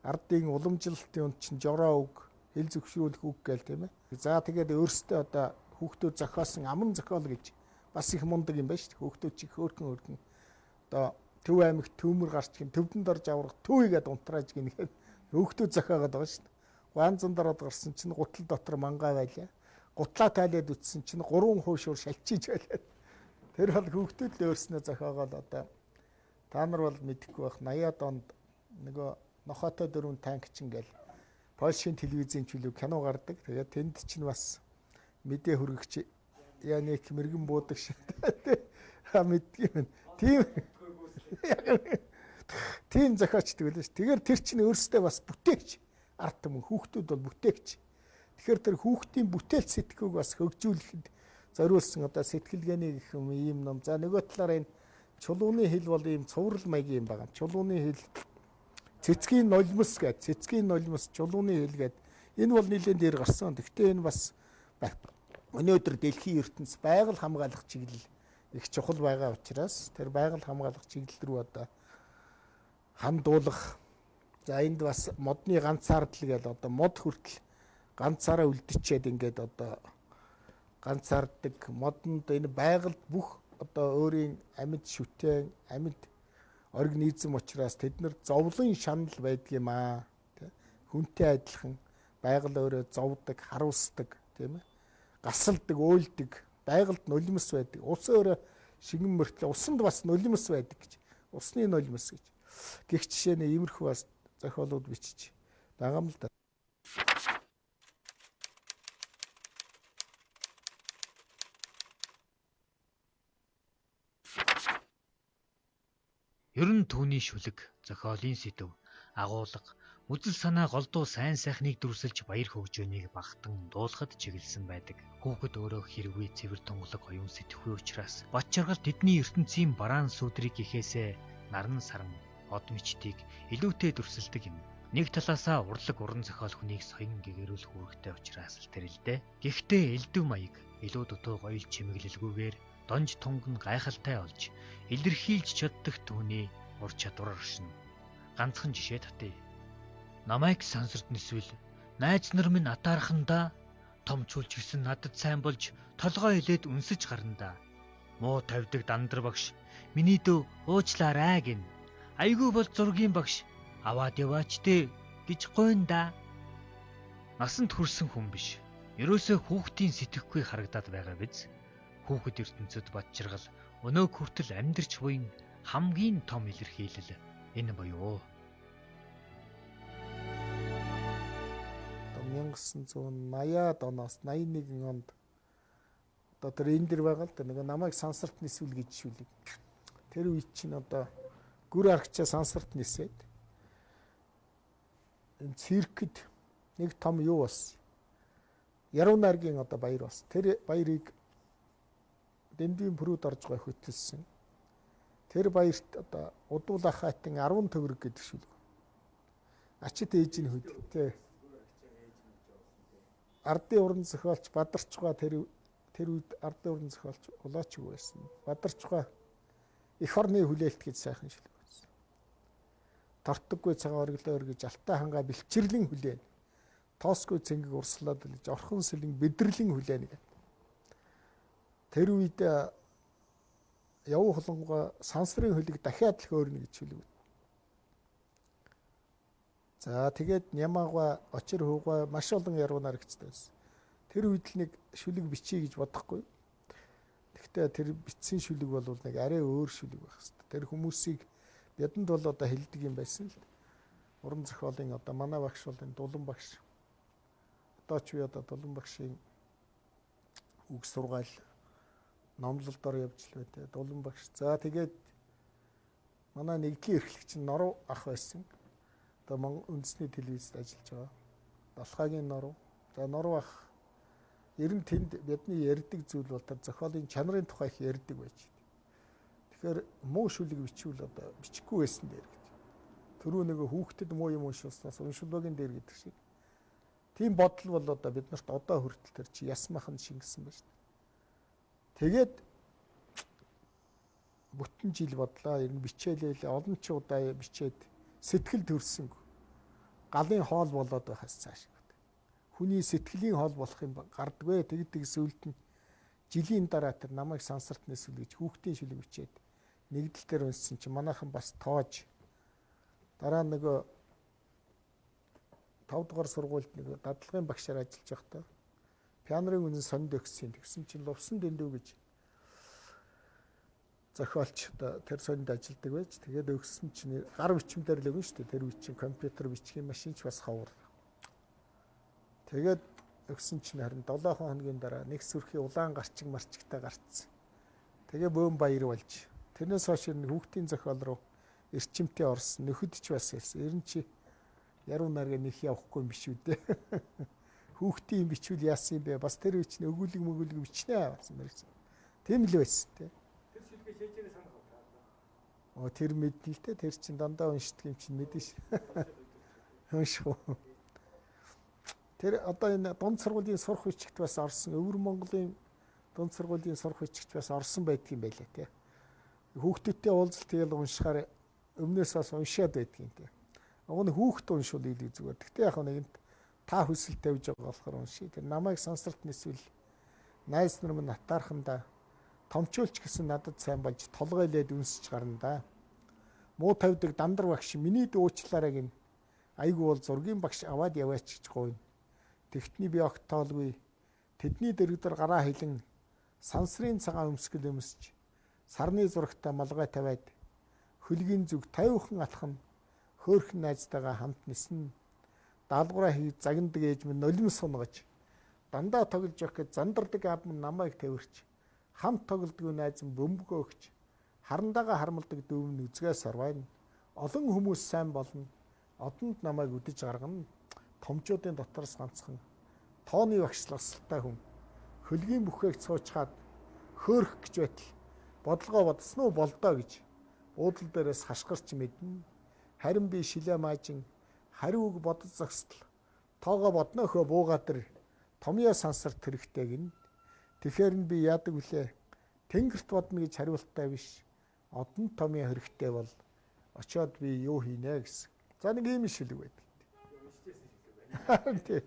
ардын уламжлалтын үнд чинь жороо үг, хэл зөвшрүүлэх үг гээл тийм ээ. За тэгээд өөрсдөө одоо хүүхдүүд зохиосон аман зохиол гэж бас их мундаг юм байна шүү дээ. Хүүхдүүд чи хөөрхөн одоо Төв аймагт төмөр гарч гин төвдөнд орж аврах төвийгээд унтрааж гин гэхэд хүүхдүүд зохиогоод байгаа шүү дээ. Ганцан дараад гарсан чинь гутал дотор мангаа байлаа. Гутлаа тайлаад үтсэн чинь 3 хуушуур шалчиж байлаа. Тэр бол хүүхдүүд л өөрснөө зохиогоод одоо та нар бол мэдэхгүй байх 80-аад онд нөгөө нохотой дөрвөн танк чинь гээл Польшийн телевизийн чөлөө кино гардаг. Тэгээд тэнд чинь бас мэдээ хүргэгч Яник мэрэгэн буудаг шиг мэддэг юм. Тийм тийм зохиочдөг байлаа ш. Тэгэхээр тэр чинь өөрсдөө бас бүтээгч ард түмэн хүүхдүүд бол бүтээгч. Тэгэхээр тэр хүүхдийн бүтээл сэтгэхүйг бас хөгжүүлэхэд зориулсан одоо сэтгэлгээний гэх юм ийм ном. За нөгөө талаараа энэ чулууны хэл бол ийм цуврал маягийн юм байгаа. Чулууны хэл цэцгийн нулимс гэдэг. Цэцгийн нулимс чулууны хэл гэдэг. Энэ бол нэлээд дээр гарсан. Гэхдээ энэ бас өнөөдөр дэлхийн ертөнц байгаль хамгаалах чиглэл их чухал байгаа учраас тэр байгаль хамгаалах чиглэл рүү одоо хандуулах. За энд бас модны ганцаардал гэдэг одоо мод хүртэл ганцаараа үлдчихэд ингээд одоо ганцаарддаг модонд энэ байгальд бүх одоо өөрийн амьд шүтэн амьд организм учраас тэд нар зовлон шанал байдаг юм аа. Хүнтэй адилхан байгаль өөрөө зовдөг, харуулсдаг тийм ээ. Гасалдаг, өөлдөг, байгальд нулимс байдаг. Ус өөрөө шингэн мөртлөө усанд бас нулимс байдаг гэж. Усны нулимс гэж. Гэх жишээ нь иймэрхүү бас зохиолууд бичиж байгаа юм л да. Ер нь түүний шүлэг, зохиолын сэдэв, агуулга, үзэл санаа голдуу сайн сайхныг дүрсэлж баяр хөгжөөнийг багтан дуулахад чиглэсэн байдаг. Хүүхэд өөрөө хэрвээ цэвэр тунгалаг оюун сэтгэхүй учраас бат жаргал тэдний ертөнцийн бараан сүдрийг ихээсээ наран саран од мичдийг илүүтэй дүрсэлдэг юм. Нэг талаасаа урлаг уран зохиол хүнийг соён гэгэрүүлэх үүрэгтэй учраас л тэр л дээ. Гэхдээ элдв маяг илүү дутуу гоёл чимэглэлгүйгээр донж тунг нь гайхалтай олж илэрхийлж чаддаг түүний ур чадвар оршино. Ганцхан жишээ татъя. Намайг сансарт нисвэл найз нар минь атаархандаа томчулж гисэн надад сайн болж толгой илээд үнсэж гарна да. Муу тавьдаг дандар багш миний дүү уучлаарай гин. Айгүй бол зургийн багш аваад яваач дээ гэж гуйна да. Насанд хүрсэн хүн биш. Ерөөсөө хүүхдийн сэтгэхгүй харагдаад байгаа биз? Хүүхэд ертөнцид бат чаргал өнөөг хүртэл амьдрч буйн хамгийн том илэрхийлэл энэ буюу. Одоо 1980-аад оноос 81 онд одоо тэр энэ дэр байгаа л да нөгөө намайг сансарт нисвэл гэж шүлэг. Тэр үед чинь одоо гүр аргачаа сансарт нисээд энэ циркэд нэг том юу болсон. Яруу найргийн одоо баяр болсон. Тэр баярыг Дэндийн пүрүүд орж гой хөтөлсөн. Тэр баярт одоо удуулах хайтан 10 төгрөг гэдэг шүлэг. Ачит ээж нь хөд тэ. Ардын уран зохиолч Бадарчгаа тэр үед ардын уран зохиолч Улаач үг байсан. Бадарчгаа эх орны хүлээлт гэж сайхан шүлэг байсан. Тортоггүй цагаан орглоо өргөж алтай хангаа бэлчирлэн хүлээн. Тоосгүй цэнгэг урслаад л орхон сэлэн бэдэрлэн хүлээн гэдэг. Тэр үед явуу хулангаа сансрын хөлөг дахиад л хөөрнө гэж шүлэг. За тэгээд Нямаага очир хуугаа маш олон яруу найрагчтай байсан. Тэр үед л нэг шүлэг бичье гэж бодохгүй. Гэхдээ тэр бичсэн шүлэг бол нэг арай өөр шүлэг байх хэвээр. Тэр хүмүүсийг бидэнд бол одоо хэлдэг юм байсан л. Уран зохиолын одоо манай багш бол энэ Дулан багш. Одоо ч би одоо Дулан багшийн үг сургаал номлолдоор явж л бай тээ. Дулан багш. За тэгээд манай нэгдлийн эрхлэгч нь Норов ах байсан. Одоо Монгол үндэсний телевизэд ажиллаж байгаа. Далхаагийн Норов. За Норов ах ер нь тэнд бидний ярьдаг зүйл бол тэр зохиолын чанарын тухай их ярьдаг байж. Тэгэхээр муу шүлэг бичвэл одоо бичихгүй байсан дээр гэж. Түрүү нөгөө хүүхдэд муу юм уншуулснаас уншуулгын дээр гэдэг шиг. Тийм бодол бол одоо бид нарт одоо хүртэл тэр чи ясмахан шингэсэн байна шүү дээ. Тэгээд бүтэн жил бодлоо. Ер нь бичээлээ олон ч удаа бичээд сэтгэл төрсөнгүй. Галын хоол болоод байхаас цааш. Хүний сэтгэлийн хоол болох юм гардгвэ. Тэгдэг сүлд нь жилийн дараа тэр намайг сансарт нисвэл гэж хүүхдийн шүлэг бичээд нэгдэл дээр унссан чинь манайхан бас тоож дараа нөгөө 5 дугаар сургуульд нэг дадлагын багшаар ажиллаж байхдаа пианорын үнэн сонд өгсөн. Тэгсэн чинь лувсан дэндүү гэж зохиолч одоо тэр сонд ажилладаг байж тэгээд өгсөн чинь гар бичмээр л өгнө шүү дээ. Тэр үе чинь компьютер бичгийн машин ч бас ховор. Тэгээд өгсөн чинь харин 7 хоногийн дараа нэг сүрхий улаан гарчиг марчигтай гарцсан. Тэгээ бөөн баяр болж. Тэрнээс хойш ер нь хүүхдийн зохиол руу эрчимтэй орсон. Нөхөд ч бас хэлсэн. Ер нь чи яруу найргаа нэх явахгүй юм биш үү дээ. Хүүхдийн юм бичвэл яасан юм бэ? Бас тэр үе чинь өгүүлэг мөгүүлэг бичнэ бас мэрэгсэн. Тийм л байсан тий. Тэр шүлгээ шээжээрээ санах уу та? Оо тэр мэднэ л дээ. Тэр чинь дандаа уншдаг юм чинь мэдэн ш. Унших уу. Тэр одоо энэ дунд сургуулийн сурах бичигт бас орсон. Өвөр Монголын дунд сургуулийн сурах бичигт бас орсон байдгийн байлаа тий. Хүүхдүүдтэй уулзалт тэгэл уншихаар өмнөөс бас уншаад байдгийн тий. Уг нь хүүхд уншвал илүү зүгээр. Гэхдээ яг нэгэнт та хүсэл тавьж байгаа болохоор уншия. Тэр намайг сансарт нисвэл найз нар минь атаархандаа томчуулч гэсэн надад сайн болж толгой лээд үнсэж гарна да. Муу тавьдаг дандар багш миний дүү уучлаарай гин. Айгүй бол зургийн багш аваад яваач гэж гуйна. Тэгтний би огт тоолгүй. Тэдний дэрэгдэр гараа хилэн сансрын цагаан өмсгөл өмсч сарны зурагтай малгай тавиад хөлгийн зүг 50хан алхам хөөхөн найзтайгаа хамт нисэн даалгавраа хийж загнадаг ээж минь нулимс сунгаж дандаа тоглож явах гэж зандардаг аав минь намайг тавирч хамт тоглодгүй найз нь бөмбөгөө өгч харандаага хармалдаг дүү минь үзгээс сарвайна. Олон хүмүүс сайн болно. Одонд намайг үдэж гаргана. Томчуудын дотроос ганцхан тооны багш ласалтай хүн хөлгийн бүхээг цуучхаад хөөрөх гэж байтал бодлогоо бодсон уу болдоо гэж Буудал дээрээс хашгирч мэднэ. Харин би шилээ маажин хариу үг бодож зогсдол. Тоогоо бодно өхөө буугаатар томьёо сансарт хэрэгтэй гин. Тэгэхээр нь би яадаг вүлээ? Тэнгэрт бодно гэж хариулттай биш. Одон томьёо хэрэгтэй бол очиод би юу хийнэ гэсэн. За нэг ийм шилэг байдаг. Тий.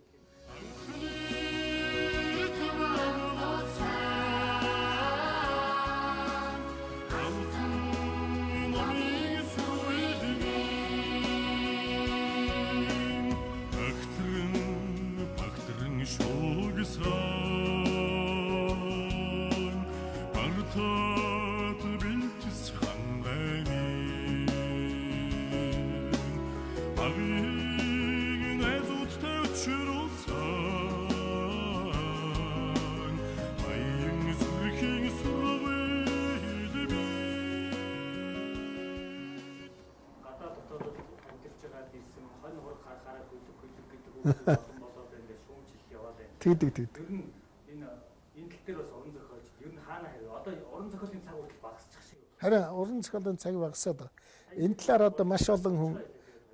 Багтрын багтрын шуугсан Бартат бэлтс хангамин Багийг найзуудтай өчрүүлсэн Баян сүрхийн сүрвэлбэн Гадаад дотоодод амьдарч байгаа ирсэн хонь хург харахаараа хөлөг хөлөг гэдэг үг олон болоод ингээд шүүмжил яваад байна. Тэгдэг тэгдэг. Ер нь энэ энэ тал дээр бас уран зохиолч ер нь хаана хавь одоо уран зохиолын цаг хүртэл багасчих шиг. Харин уран зохиолын цаг багасаад байгаа. Энэ талаар одоо маш олон хүн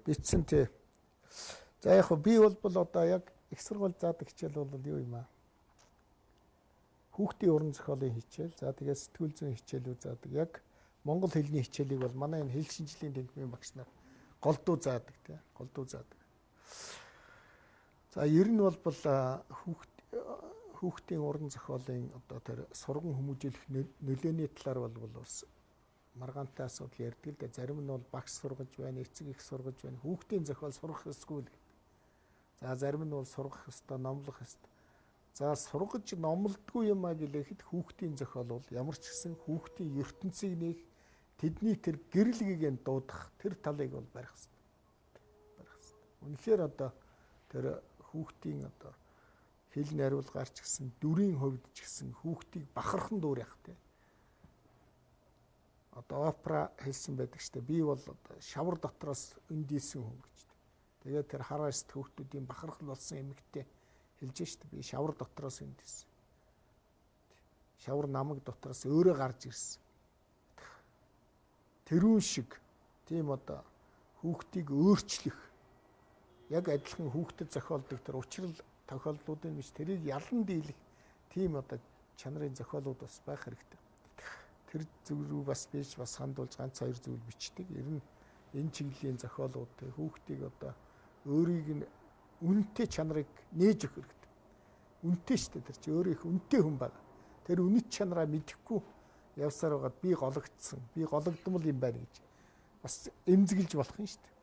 бичсэн тий. За яг хөө би бол одоо яг их сургууль заадаг хичээл бол юу юм аа? Хүүхдийн уран зохиолын хичээл, за тэгээд сэтгүүл зүйн хичээлүүд заадаг. Яг монгол хэлний хичээлийг бол манай энэ хэл шинжлэлийн тэнхимийн багш нар голдуу заадаг тий. Голдуу заадаг. За ер нь бол хүүхдийн уран зохиолын одоо тэр сурган хүмүүжүүлэх нөлөөний талаар бол бас маргаантай асуудал ярьдаг л да. Зарим нь бол багш сургаж байна, эцэг их сургаж байна. Хүүхдийн зохиол сургах ёсгүй л гэдэг. За зарим нь бол сургах ёстой, номлох ёстой. За сургаж номлодгүй юм а гэлэхэд хүүхдийн зохиол бол ямар ч гэсэн хүүхдийн ертөнцийг нээх тэдний тэр гэрлэгийг нь дуудах тэр талыг бол барих ёстой. Барих ёстой. Үнэхээр одоо тэр хүүхдийн одоо хэл найруулгаар ч гэсэн дүрийн хувьд ч гэсэн хүүхдийг бахархан дүүр явах те. Одоо опера хэлсэн байдаг штэ. Би бол одоо шавар дотроос өндийсэн хүн гэж. Тэгээд тэр хараа эст хүүхдүүдийн бахархал болсон эмэгтэй хэлж штэ. Би шавар дотроос өндийсэн. Шавар намаг дотроос өөрөө гарч ирсэн. Тэрүүн шиг тийм одоо хүүхдийг өөрчлөх яг адилхан хүүхдэд зохиолдог тэр учрал тохиолдлуудын биш тэрийг ялан дийлэх тийм одоо чанарын зохиолууд бас байх хэрэгтэй. Тэр зүг рүү бас биш бас хандуулж ганц хоёр зүйл бичдэг. Ер нь энэ чиглэлийн зохиолууд тэ хүүхдийг одоо өөрийг нь үнэтэй чанарыг нээж өгөх хэрэгтэй. Үнэтэй шүү дээ тэр чи өөрөө их үнэтэй хүн байна. Тэр үнэт чанараа мэдэхгүй явсаар байгаад би гологдсон. Би гологдмол юм байна гэж бас эмзэглэж болох юм шүү дээ.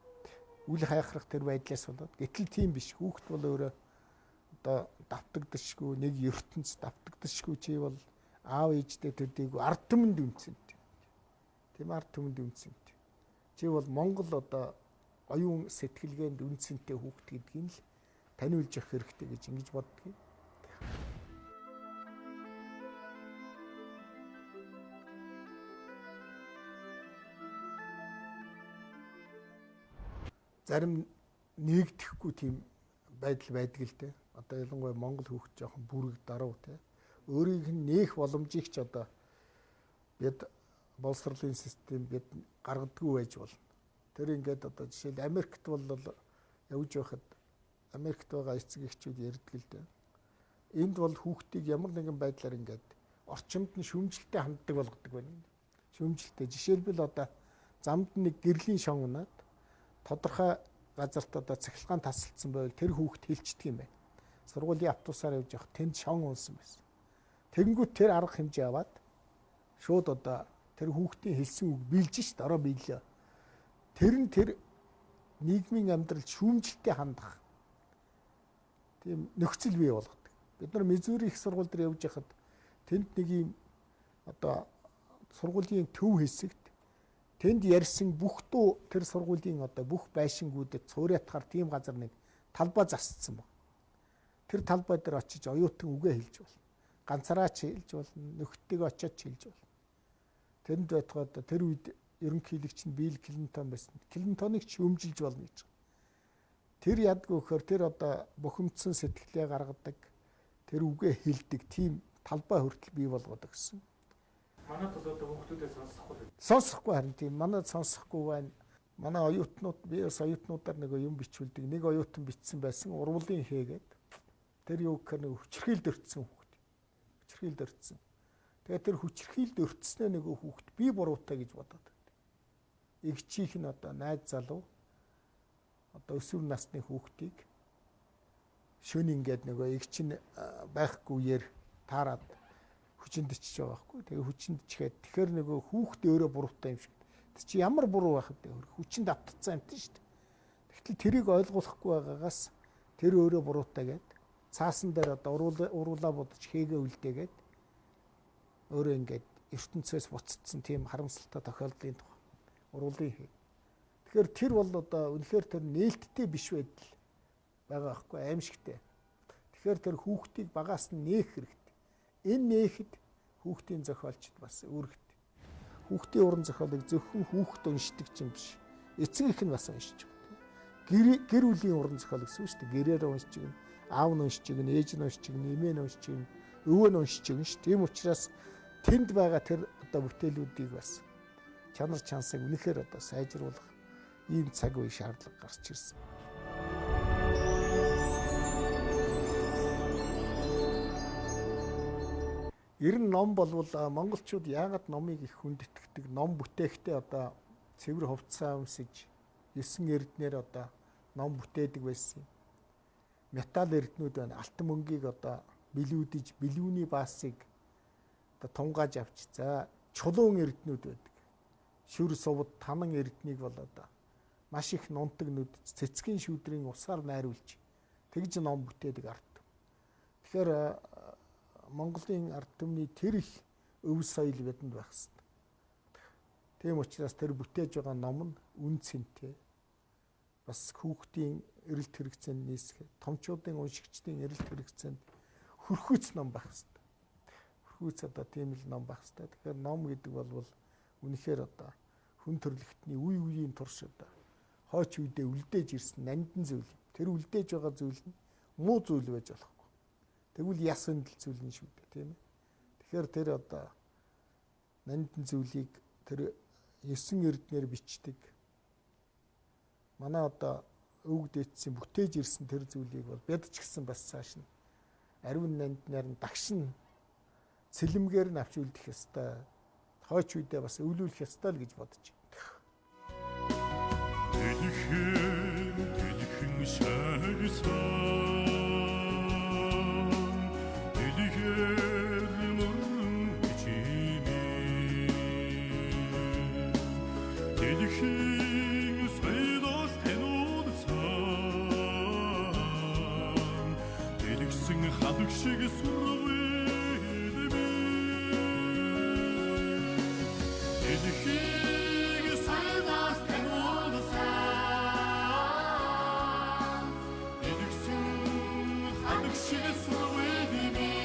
Үл хайхрах тэр байдлаас болоод гэтэл тийм биш. Хүүхд бол өөрөө одоо давтагдашгүй нэг ертөнц давтагдашгүй чи бол аав ээжтэй төдийгүй ард түмэнд үнцэнтэй. Тийм ард түмэнд үнцэнтэй. Чи бол Монгол одоо оюун сэтгэлгээнд үнцэнтэй хүүхд гэдгийг л таниулж явах хэрэгтэй гэж ингэж боддгийг. Зарим нэгдэхгүй тийм байдал байдаг л дээ. Одоо ялангуяа Монгол хүүхд жоохон бүрэг даруй те. Өөрийг нь нээх боломжийг ч одоо бид боловсролын систем бид гаргадаггүй байж болно. Тэр ингээд одоо жишээл Америкт бол явж байхад Америкт байгаа эцэг эхчүүд ярьдаг л дээ. Энд бол хүүхдийг ямар нэгэн байдлаар ингээд орчимд нь шүмжилтэй ханддаг болгодог байна. Шүмжилтэй. Жишээлбэл одоо замд нэг гэрлийн шон унаад тодорхой газарт одоо цахилгаан тасалдсан байвал тэр хүүхд хилчдэг юм байна. Сургуулийн автобусаар явж явах тэнд шон унсан байсан. Тэгэнгүүт тэр арга хэмжээ аваад шууд одоо тэр хүүхдийн хэлсэн үг биелж шít ороо биелээ. Тэр нь тэр нийгмийн амьдрал шүүмжлэлтэй хандах тийм нөхцөл бий болгодог. Бид нар Мизури их сургууль дээр явж байхад тэнд нэг юм одоо сургуулийн төв хэсэгт тэнд ярьсан бүх дуу тэр сургуулийн одоо бүх байшингуудад цуурайтахаар тийм газар нэг талбай засцсан баг. Тэр талбай дээр очиж оюутан үгээ хэлж болно. Ганцаараа ч хэлж болно, нөхдөйгөө очиод ч хэлж болно. Тэнд байтугай одоо тэр үед ерөнхийлөгч нь Билл Клинтон байсан. Клинтоныг ч өмжилж болно гэж. Тэр ядгүй гэхээр тэр одоо бухимдсан сэтгэлээ гаргадаг, тэр үгээ хэлдэг тийм талбай хүртэл бий болгоод өгсөн. Манайд бол одоо хүүхдүүдээ сонсохгүй. Сонсохгүй харин тийм манайд сонсохгүй байна. Манай оюутнууд би бас оюутнуудаар нэг юм бичүүлдэг. Нэг оюутан бичсэн байсан урвалын хийгээд тэр юу гэхээр нэг хүчирхийлд өртсөн хүүхэд. Хүчирхийлд өртсөн. Тэгээд тэр хүчирхийлд өртснөө нөгөө хүүхэд би буруутай гэж бодоод байдаг. Эгчийнх нь одоо найз залуу одоо өсвөр насны хүүхдийг шөн ингээд нөгөө эгч нь байхгүй үеэр таарад хүчиндчихэж байгаа байхгүй. Тэгээ хүчиндчихэд тэгэхээр нөгөө хүүхд өөрөө буруутай юм шиг. Тэр чи ямар буруу байх вэ? Хүчинд автцсан юм тийм шүү дээ. Тэгтэл тэрийг ойлгуулахгүй байгаагаас тэр өөрөө буруутай гээд цаасан дээр одоо уруулаа будаж хийгээ үлдээгээд өөрөө ингээд ертөнцөөс буцсан тийм харамсалтай тохиолдлын тухай уруулын хээ. Тэгэхээр тэр бол одоо үнэхээр тэр нээлттэй биш байдал байгаа байхгүй аимшигтэй. Тэгэхээр тэр хүүхдийг багаас нь нээх хэрэгтэй. Энэ нээхэд хүүхдийн зохиолчд бас үүрэгтэй. Хүүхдийн уран зохиолыг зөвхөн хүүхд уншдаг юм биш. Эцэг эх нь бас уншиж байгаа. Гэр бүлийн уран зохиол гэсэн үг шүү дээ. Гэрээр уншиж гин, аав нь уншиж гин, ээж нь уншиж гин, эмээ нь уншиж гин, өвөө нь уншиж гин шүү. Тийм учраас тэнд байгаа тэр одоо бүтээлүүдийг бас чанар чансыг үнэхээр одоо сайжруулах ийм цаг үе шаардлага гарч ирсэн. Ер нь ном болвол монголчууд яагаад номыг их хүндэтгэдэг, ном бүтээхдээ одоо цэвэр хувцсаа өмсөж, 9 эрднээр одоо ном бүтээдэг байсан юм. Металл эрднүүд байна. Алтан мөнгийг одоо билүүдэж, билүүний баасыг одоо тунгааж авч, за чулуун эрднүүд байдаг. Шүр сувд танан эрднийг бол одоо маш их нунтаг нүдж, цэцгийн шүүдрийн усаар найруулж тэгж ном бүтээдэг ард. Тэгэхээр Монголын ард түмний тэр их өв соёл бидэнд байх хэрэгтэй. Тийм учраас тэр бүтээж байгаа ном нь үн цэнтэй. Бас хүүхдийн эрэлт хэрэгцээнд нийсэх, томчуудын уншигчдын эрэлт хэрэгцээнд хөрхүүц ном байх хэрэгтэй. Хөрхүүц одоо тийм л ном байх хэрэгтэй. Тэгэхээр ном гэдэг бол үнэхээр одоо хүн төрөлхтний үе үеийн турш одоо хойч үедээ үлдээж ирсэн нандин зүйл. Тэр үлдээж байгаа зүйл нь муу зүйл байж болохгүй. Тэгвэл яс өндөл зүйл нь шүү дээ, тийм ээ. Тэгэхээр тэр одоо нандин зүйлийг тэр 9 эрднээр бичдэг. Манай одоо өвөг дээдсийн бүтээж ирсэн тэр зүйлийг бол бид ч гэсэн бас цааш нь ариун нандинаар нь дагшин цэлмгээр нь авч үлдэх ёстой. Хойч үедээ бас өвлүүлэх ёстой л гэж бодож байна. Дэлхийн дэлхэн шагсан дэлхээр мөрөн чимээ дэлхийн соёлоос тэнүүлсэн дэлгсэн хадаг шиг сүрвэлмээ дэлхийн соёлоос тэнүүлсэн дэлгсэн хадаг шиг сүрвэлмээ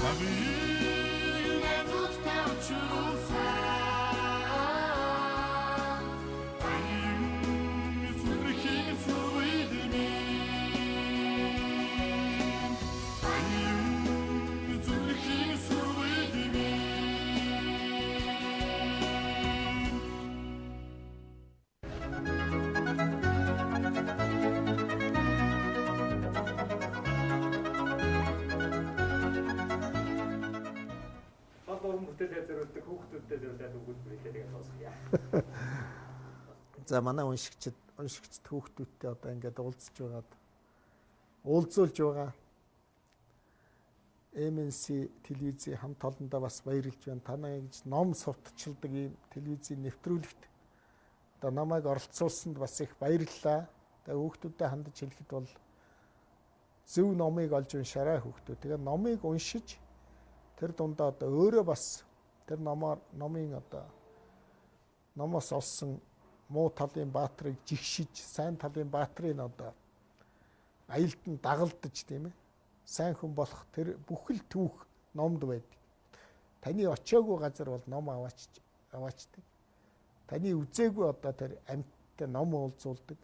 Агийн найзуудтай учруулсан аян зүрхийн сүрвэлмээ аян зүрхийн сүрвэлмээ. Гол уран бүтээлээ зориулдаг хүүхдүүдэд зориулаад өгүүлбэр хэлээ тэгээд дуусгая. За манай уншигчид хүүхдүүдтэй одоо ингээд уулзж байгаад уулзуулж байгаа MNC телевизийн хамт олондоо бас баярлж байна. Танай гэж ном сурталчилдаг ийм телевизийн нэвтрүүлэгт одоо намайг оролцуулсанд бас их баярлалаа. Тэгээ хүүхдүүдэд хандаж хэлэхэд бол зөв номыг олж уншаарай хүүхдүүд. Тэгээ номыг уншиж тэр дундаа одоо өөрөө бас тэр номоор номын одоо номоос олсон муу талын баатрыг жигшиж, сайн талын баатрыг одоо аялд нь дагалдаж, тийм ээ, сайн хүн болох тэр бүхэл түүх номд байдаг. Таны очиагүй газар бол ном аваачдаг. Таны үзээгүй одоо тэр амьттай ном уулзуулдаг.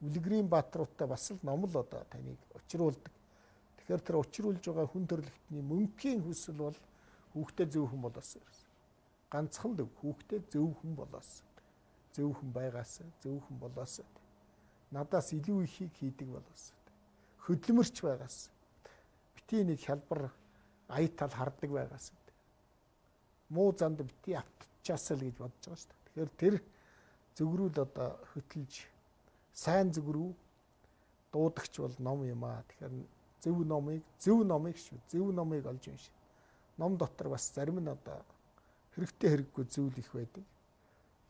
Үлгэрийн бааtruудтай бас л ном л одоо таныг учруулдаг. Тэгэхээр тэр учруулж байгаа хүн төрөлхтний мөнхийн хүсэл бол хүүхдээ зөв хүн болоосоо гэсэн. Ганцхан л хүүхдээ зөв хүн болоосоо. Зөв хүн байгаасаа, зөв хүн болоосоо. Надаас илүү ихийг хийдэг болоосоо. Хөдөлмөрч байгаасаа. Битгий нэг хялбар ая тал хардаг байгаасаа. Муу занд битгий автчаасаа л гэж бодож байгаа шүү дээ. Тэгэхээр тэр зүг рүү л одоо хөтөлж сайн зүг рүү дуудагч бол ном юм аа. Тэгэхээр зөв номыг шүү. Зөв номыг олж уншин. Ном дотор бас зарим нь одоо хэрэгтэй хэрэггүй зүйл их байдаг.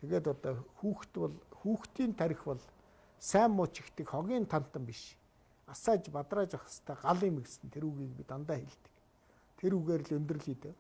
Тэгээд одоо хүүхэд бол хүүхдийн тарих бол сайн муу чигтэг хогийн тантан биш. Асааж бадрааж авах хэвээр гал юм гэсэн тэр үгийг би дандаа хэлдэг. Тэр үгээр л өндөрлөе.